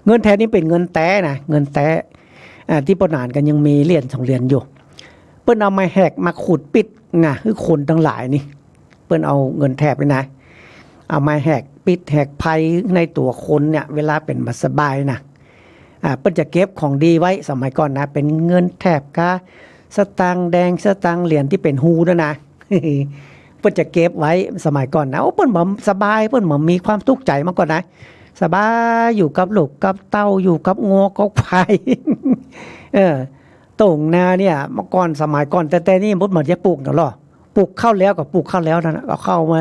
เงินแถบนี่เป๋นเงินแต๊นะ เงินแต๊ อ่า ตี้ป้อหนานกั๋นยังมีเหรียญสองเหรียญอยู่ เปิ้นเอาไม้แหกมาขูดปิดนะ หื้อคนตังหลายนี่ เปิ้นเอาเงินแถบนี่นะ เอาไม้แหกปิดแหกไพ่ในตั๋วคนเนี่ย เวลาเป๋นบ่สบายนะ อ่า เปิ้นจะเก็บของดีไว้ สมัยก่อนนะ เป๋นเงินแถบกา สตางค์แดง สตางค์เหรียญตี้เป๋นฮูนั่นนะ เปิ้นจะเก็บไว้ สมัยก่อนนะ โอ้ เปิ้นบ่สบาย เปิ้นบ่มีความตุ๊กข์ใจ๋มาก่อนนะ สบาย อยู่กับลูกกับเต้า อยู่กับงัวกับควาย เออ โต้งนาเนี่ย เมื่อก่อน สมัยก่อนแต๊ๆ นี่ บ่ บ่ได้ปลูกหยังหรอก ปลูกข้าวแล้วก็ปลูกข้าวแล้วนั่นน่ะ เอาข้าวมา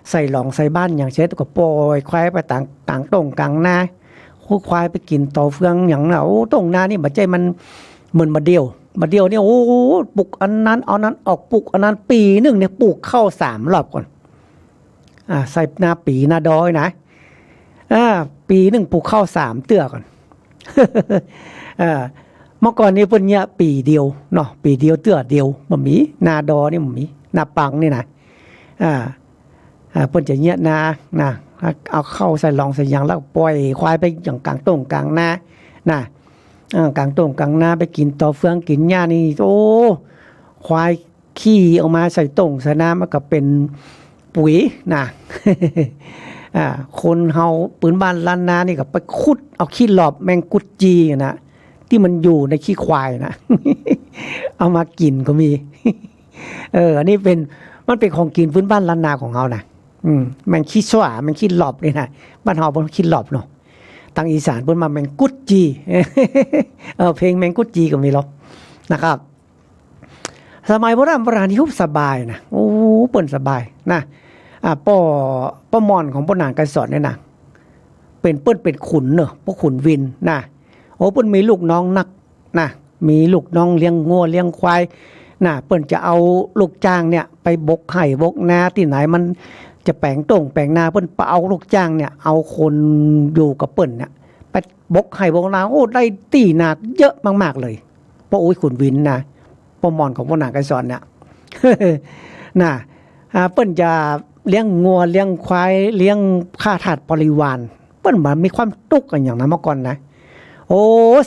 ใส่หลองใส่บ้านอย่างเช็ด ก็ปล่อยควายไปตาง ตางโต้งตางนา ควายไปกิ๋นตอเฟืองอย่างนั้นน่ะ โอ้ โต้งนานี่บ่ใจ้มันเหมือนบ่าเดี่ยว บ่าเดี่ยวนี่ โอ้ ปลูกอันนั้น เอานั้นออก ปลูกอันนั้น ปี๋นึ่งเนี่ย ปลูกข้าวสามรอบก่อน อ่า ใส่นาปี๋นาดอยนะ อ่า ปี๋นึ่งปลูกข้าวสามเตื้อก่อน เออ เมื่อก่อนนี่เปิ้นเยียะปี๋เดียวเนาะ ปี๋เดียวเตื้อเดียว บ่มี นาดอนี่บ่มี นาปังนี่นะ อ่า อ่า เปิ้นจะเยียะนา นะ เอาข้าวใส่หลองใส่หยัง แล้วปล่อยควายไปอย่างกลางโต้งกลางนา นะ อ่า กลางโต้งกลางนา ไปกิ๋นตอเฟืองกิ๋นหญ้านี่ โอ้ ควาย ขี้ออกมาใส่โต้งใส่นา มันก็เป๋นปุ๋ยนะ อ่า คนเฮาปื้นบ้านล้านนานี่ก็ไปขุดเอาขี้หลอบแมงกุดจีนะ ตี้มันอยู่ในขี้ควายนะ เอามากิ๋นก็มี เออ อันนี้เป๋น มันเป๋นของกิ๋นปื้นบ้านล้านนาของเฮานะ อืม แมงขี้ส้ว แมงขี้หลอบนี่นะ บ้านเฮาเปิ้นขี้หลอบเนาะ ตางอีสานเปิ้นว่าแมงกุดจี เออ เพลงแมงกุดจีก็มีหรอกนะครับ สมัยโบราณโบราณนี่สบายนะ โอ้ เปิ้นสบายนะ อ่า ป้อ ป้อหม่อนของป้อหนานไกรสอนเนี่ยนะ เป๋น เปิ้นเป๋นขุนเนอะ ป้อขุนวินนะ โอ้ เปิ้นมีลูกน้องนักนะ มีลูกน้องเลี้ยงงัวเลี้ยงควายนะ เปิ้นจะเอาลูกจ้างเนี่ยไปบกไฮ่บกนาตี้ไหนมันจะแป๋งโต้งแป๋งนา เปิ้นไปเอาลูกจ้างเนี่ย เอาคนอยู่กับเปิ้นเนี่ย ไปบกไฮ่บกนา โอ้ ได้ตี้นาเยอะมากๆ เลย ป้ออุ๊ยขุนวินนะ ป้อหม่อนของป้อหนานไกรสอนเนี่ย นะ อ่า เปิ้นจะเลี้ยงงัวเลี้ยงควาย เลี้ยงข้าทาสบริวาร เปิ้นบ่มีความตุ๊กข์อะหยังนะเมื่อก่อนนะ โอ้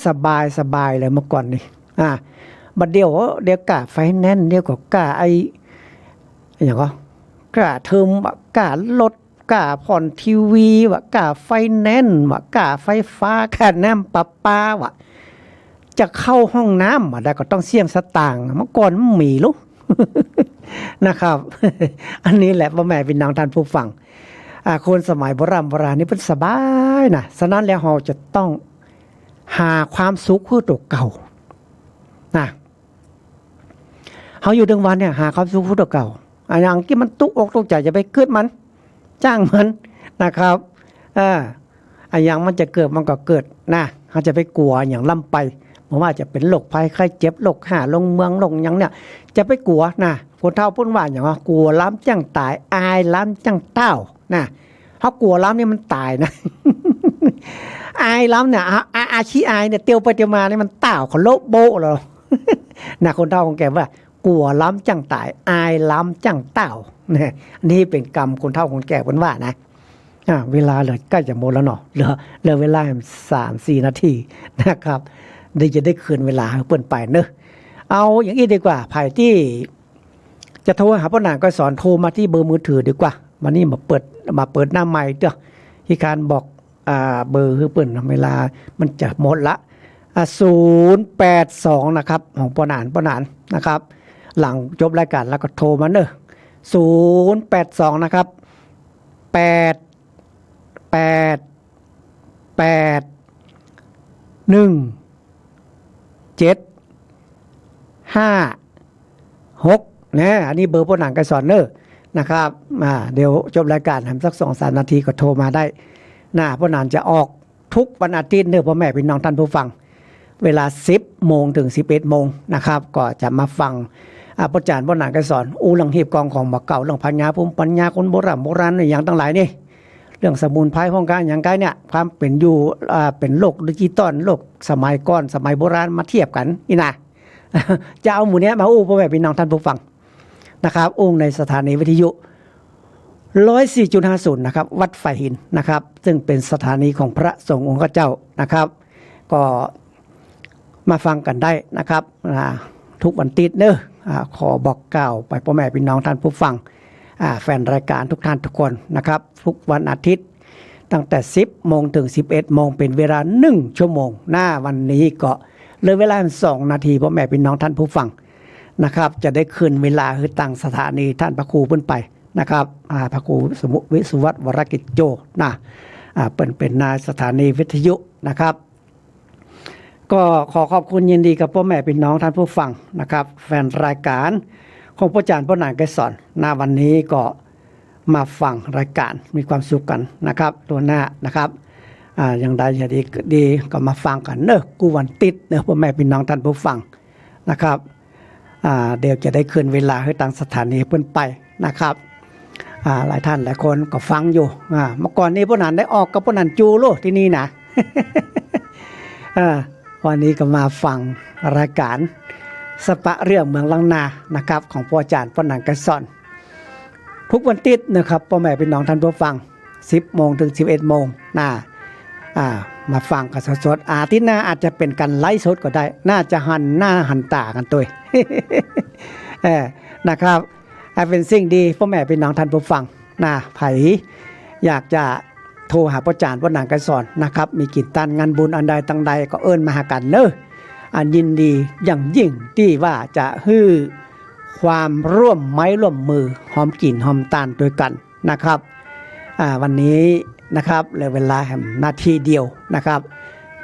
สบายสบายเลยเมื่อก่อนนี่ อ่า บ่าเดี่ยว เดี๋ยวก้าไฟแนนซ์ เดี๋ยวก็ก้าไอ้ อะหยังก็ ก้าเทอม ก้ารถ ก้าผ่อนทีวี ว่าก้าไฟแนนซ์ ว่าก้าไฟฟ้า ก้าน้ำประปา ว่าจะเข้าห้องน้ำบ่าใดก็ต้องเสี้ยงสตางค์ เมื่อก่อนบ่มีหรอก นะครับ อันนี้แหละป้อแม่ปี้น้องท่านผู้ฟัง อ่า คนสมัยโบร่ำโบราณนี่เปิ้นสบายนะ ฉะนั้นแล้วเฮาจะต้องหาความสุขหื้อตั๋วเก่านะ เฮาอยู่ตึงวันเนี่ยหาความสุขหื้อตั๋วเก่า อะหยังตี้มันตุ๊กอกตุ๊กใจ๋อย่าไปกึ๊ดมัน จ้างมันนะครับ เออ อะหยังมันจะเกิดมันก็เกิดนะ เฮาจะไปกั๋วอะหยังล้ำไป บ่ว่าจะเป๋นโรคภัยไข้เจ็บ โรคฮ้าลงเมือง โรคหยังเนี่ย จะไปกั๋วนะ ผู้เฒ่าเปิ้นว่าหยังวะ กั๋วล้ำจั้งต๋าย อายล้ำจั้งต้าวนะ เฮากั๋วล้ำนี่มันต๋ายนะ อายล้ำเนี่ย อา อา อาขี้อายเนี่ย เตียวไปเตียวมานี่มันต้าว เขาโละโบ๊ะแล้ว นะ คนเฒ่าคนแก่ว่า กั๋วล้ำจั้งต๋าย อายล้ำจั้งต้าว นะ อันนี้เป๋นกำคนเฒ่าคนแก่เปิ้นว่านะ อ่า เวลาเหลือใก้จะหมดแล้วเนาะ เหลือ เหลือเวลาสามสี่นาทีนะครับ เดี๋ยวจะได้คืนเวลาหื้อเปิ้นไปเนาะ เอาอย่างอี้ดีกว่า ใผตี้จะโทรหาป้อหนานไกรสอน โทรมาตี้เบอร์มือถือดีกว่า วันนี้มาเปิด มาเปิดหน้าไมค์เต๊อะ ขี้คร้านบอก อ่า เบอร์หื้อเปิ้น เวลามันจะหมดละ อ่า ศูนย์แปดสอง นะครับ ของป้อหนาน ป้อหนานนะครับ หลังจบรายก๋านแล้วก็โทรมาเนาะ ศูนย์แปดสอง นะครับ แปด แปด แปด หนึ่ง เจ็ด ห้า หก นะ อันนี้เบอร์ป้อหนานไกรสอนเนาะ นะครับ อ่า เดี๋ยวจบรายก๋านแหมสักสองสามนาทีก็โทรมาได้นะ ป้อหนานจะออกทุกวันอาทิตย์เนาะ ป้อแม่ปี้น้องท่านผู้ฟัง เวลาสิบโมงเถิงสิบเอ็ดโมงนะครับ ก็จะมาฟัง อ่า ป้อจ๋ารย์ป้อหนานไกรสอน อู้เรื่องฮีบกองของบ่าเก่า เรื่องปัญญา ภูมิปัญญาคนโบร่ำโบราณอะหยังตังหลายนี่ เรื่องสมุนไพร ป้องกั๋นหยังไกเนี่ย ความเป๋นอยู่ อ่า เป๋นโลกดิจิตอล โลกสมัยก่อน สมัยโบราณ มาเทียบกั๋นอี้นะ จะเอาหมู่เนี้ยมาอู้ป้อแม่ปี้น้องท่านผู้ฟังนะครับ อู้ในสถานีวิทยุ ร้อยสี่จุดห้าศูนย์ นะครับ วัดฝายหินนะครับ ซึ่งเป๋นสถานีของพระสงฆ์องค์ข้าเจ้านะครับ ก็ มาฟังกั๋นได้นะครับ อ่า ทุกวันอาทิตย์เนาะ อ่า ขอบอกกล่าวไปป้อแม่ปี้น้องท่านผู้ฟัง อ่า แฟนรายก๋านทุกท่านทุกคนนะครับ ทุกวันอาทิตย์ ตั้งแต่สิบโมงเถิงสิบเอ็ดโมง เป๋นเวลาหนึ่งชั่วโมงนะ วันนี้ก็เหลือเวลาสองนาที ป้อแม่ปี้น้องท่านผู้ฟังนะครับ จะได้คืนเวลาหื้อตางสถานีต้านพระครูเปิ้นไปนะครับ อ่า พระครูสมุ วิสุวัฒน์ วรกิจโจนะ อ่า เปิ้นเป๋นนายสถานีวิทยุนะครับ ก็ขอขอบคุณยินดีกับป้อแม่ปี้น้องท่านผู้ฟังนะครับ แฟนรายก๋านของป้อจ๋ารย์ป้อหนานไกรสอนนะ วันนี้ก็มาฟังรายก๋าน มีความสุขกั๋นนะครับ ทั่วหน้านะครับ อ่า อย่างใดอย่างดี ดีก็มาฟังกั๋นเนาะ กู้วันอาทิตย์เนาะ ป้อแม่ปี้น้องท่านผู้ฟังนะครับ อ่า เดี๋ยวจะได้คืนเวลาหื้อตางสถานีเปิ้นไปนะครับ อ่า หลายท่านหลายคนก็ฟังอยู่ อ่า เมื่อก่อนนี้ป้อหนานได้ออกกับป้อหนานจูโลตี้นี่นะ อ่า วันนี้ก็มาฟังรายก๋านสะปะเรื่องเมืองล้านนานะครับ ของป้อจ๋ารย์ป้อหนานไกรสอน ทุกวันอาทิตย์นะครับ ป้อแม่ปี้น้องท่านผู้ฟัง สิบโมงเถิงสิบเอ็ดโมงนะ อ่า มาฟังกั๋นสดๆ อาทิตย์หน้าอาจจะเป๋นก๋านไลฟ์สดก็ได้ น่าจะหันหน้าหันต๋ากั๋นตวย เออ นะครับ อ่า เป๋นสิ่งดี ป้อแม่ปี้น้องท่านผู้ฟังนะ ใผอยากจะโทรหาป้อจ๋ารย์ป้อหนานไกรสอนนะครับ มีกิ๋จก๋านงานบุญอันใดตังใดก็เอิ้นมาหากั๋นเนาะ อันยินดีอย่างยิ่งตี้ว่าจะหื้อความร่วมไม้ร่วมมือ ฮอมกิ๋นฮอมตานตวยกั๋น นะครับ อ่า วันนี้นะครับ เหลือเวลาแหมนาทีเดียวนะครับ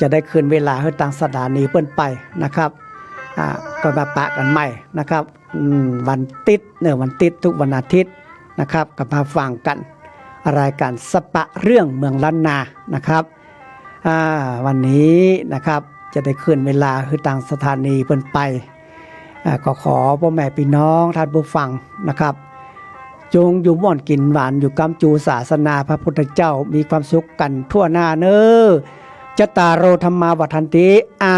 จะได้คืนเวลาหื้อตางสถานีเปิ้นไปนะครับ อ่า ก็มาปะกั๋นใหม่นะครับ อืม วันอาทิตย์เนาะ วันอาทิตย์ ทุกวันอาทิตย์นะครับ ก็มาฟังกั๋น รายก๋านสะปะเรื่องเมืองล้านนานะครับ อ่า วันนี้นะครับ จะได้คืนเวลาหื้อตางสถานีเปิ้นไป อ่า ก็ขอป้อแม่ปี้น้องท่านผู้ฟังนะครับ จงอยู่ม่วนกิ๋นหวาน อยู่ก๊ำจูศาสนาพระพุทธเจ้า มีความสุขกั๋นทั่วหน้าเนาะ จัตตาโร ธัมมา วัฑฒันติ อา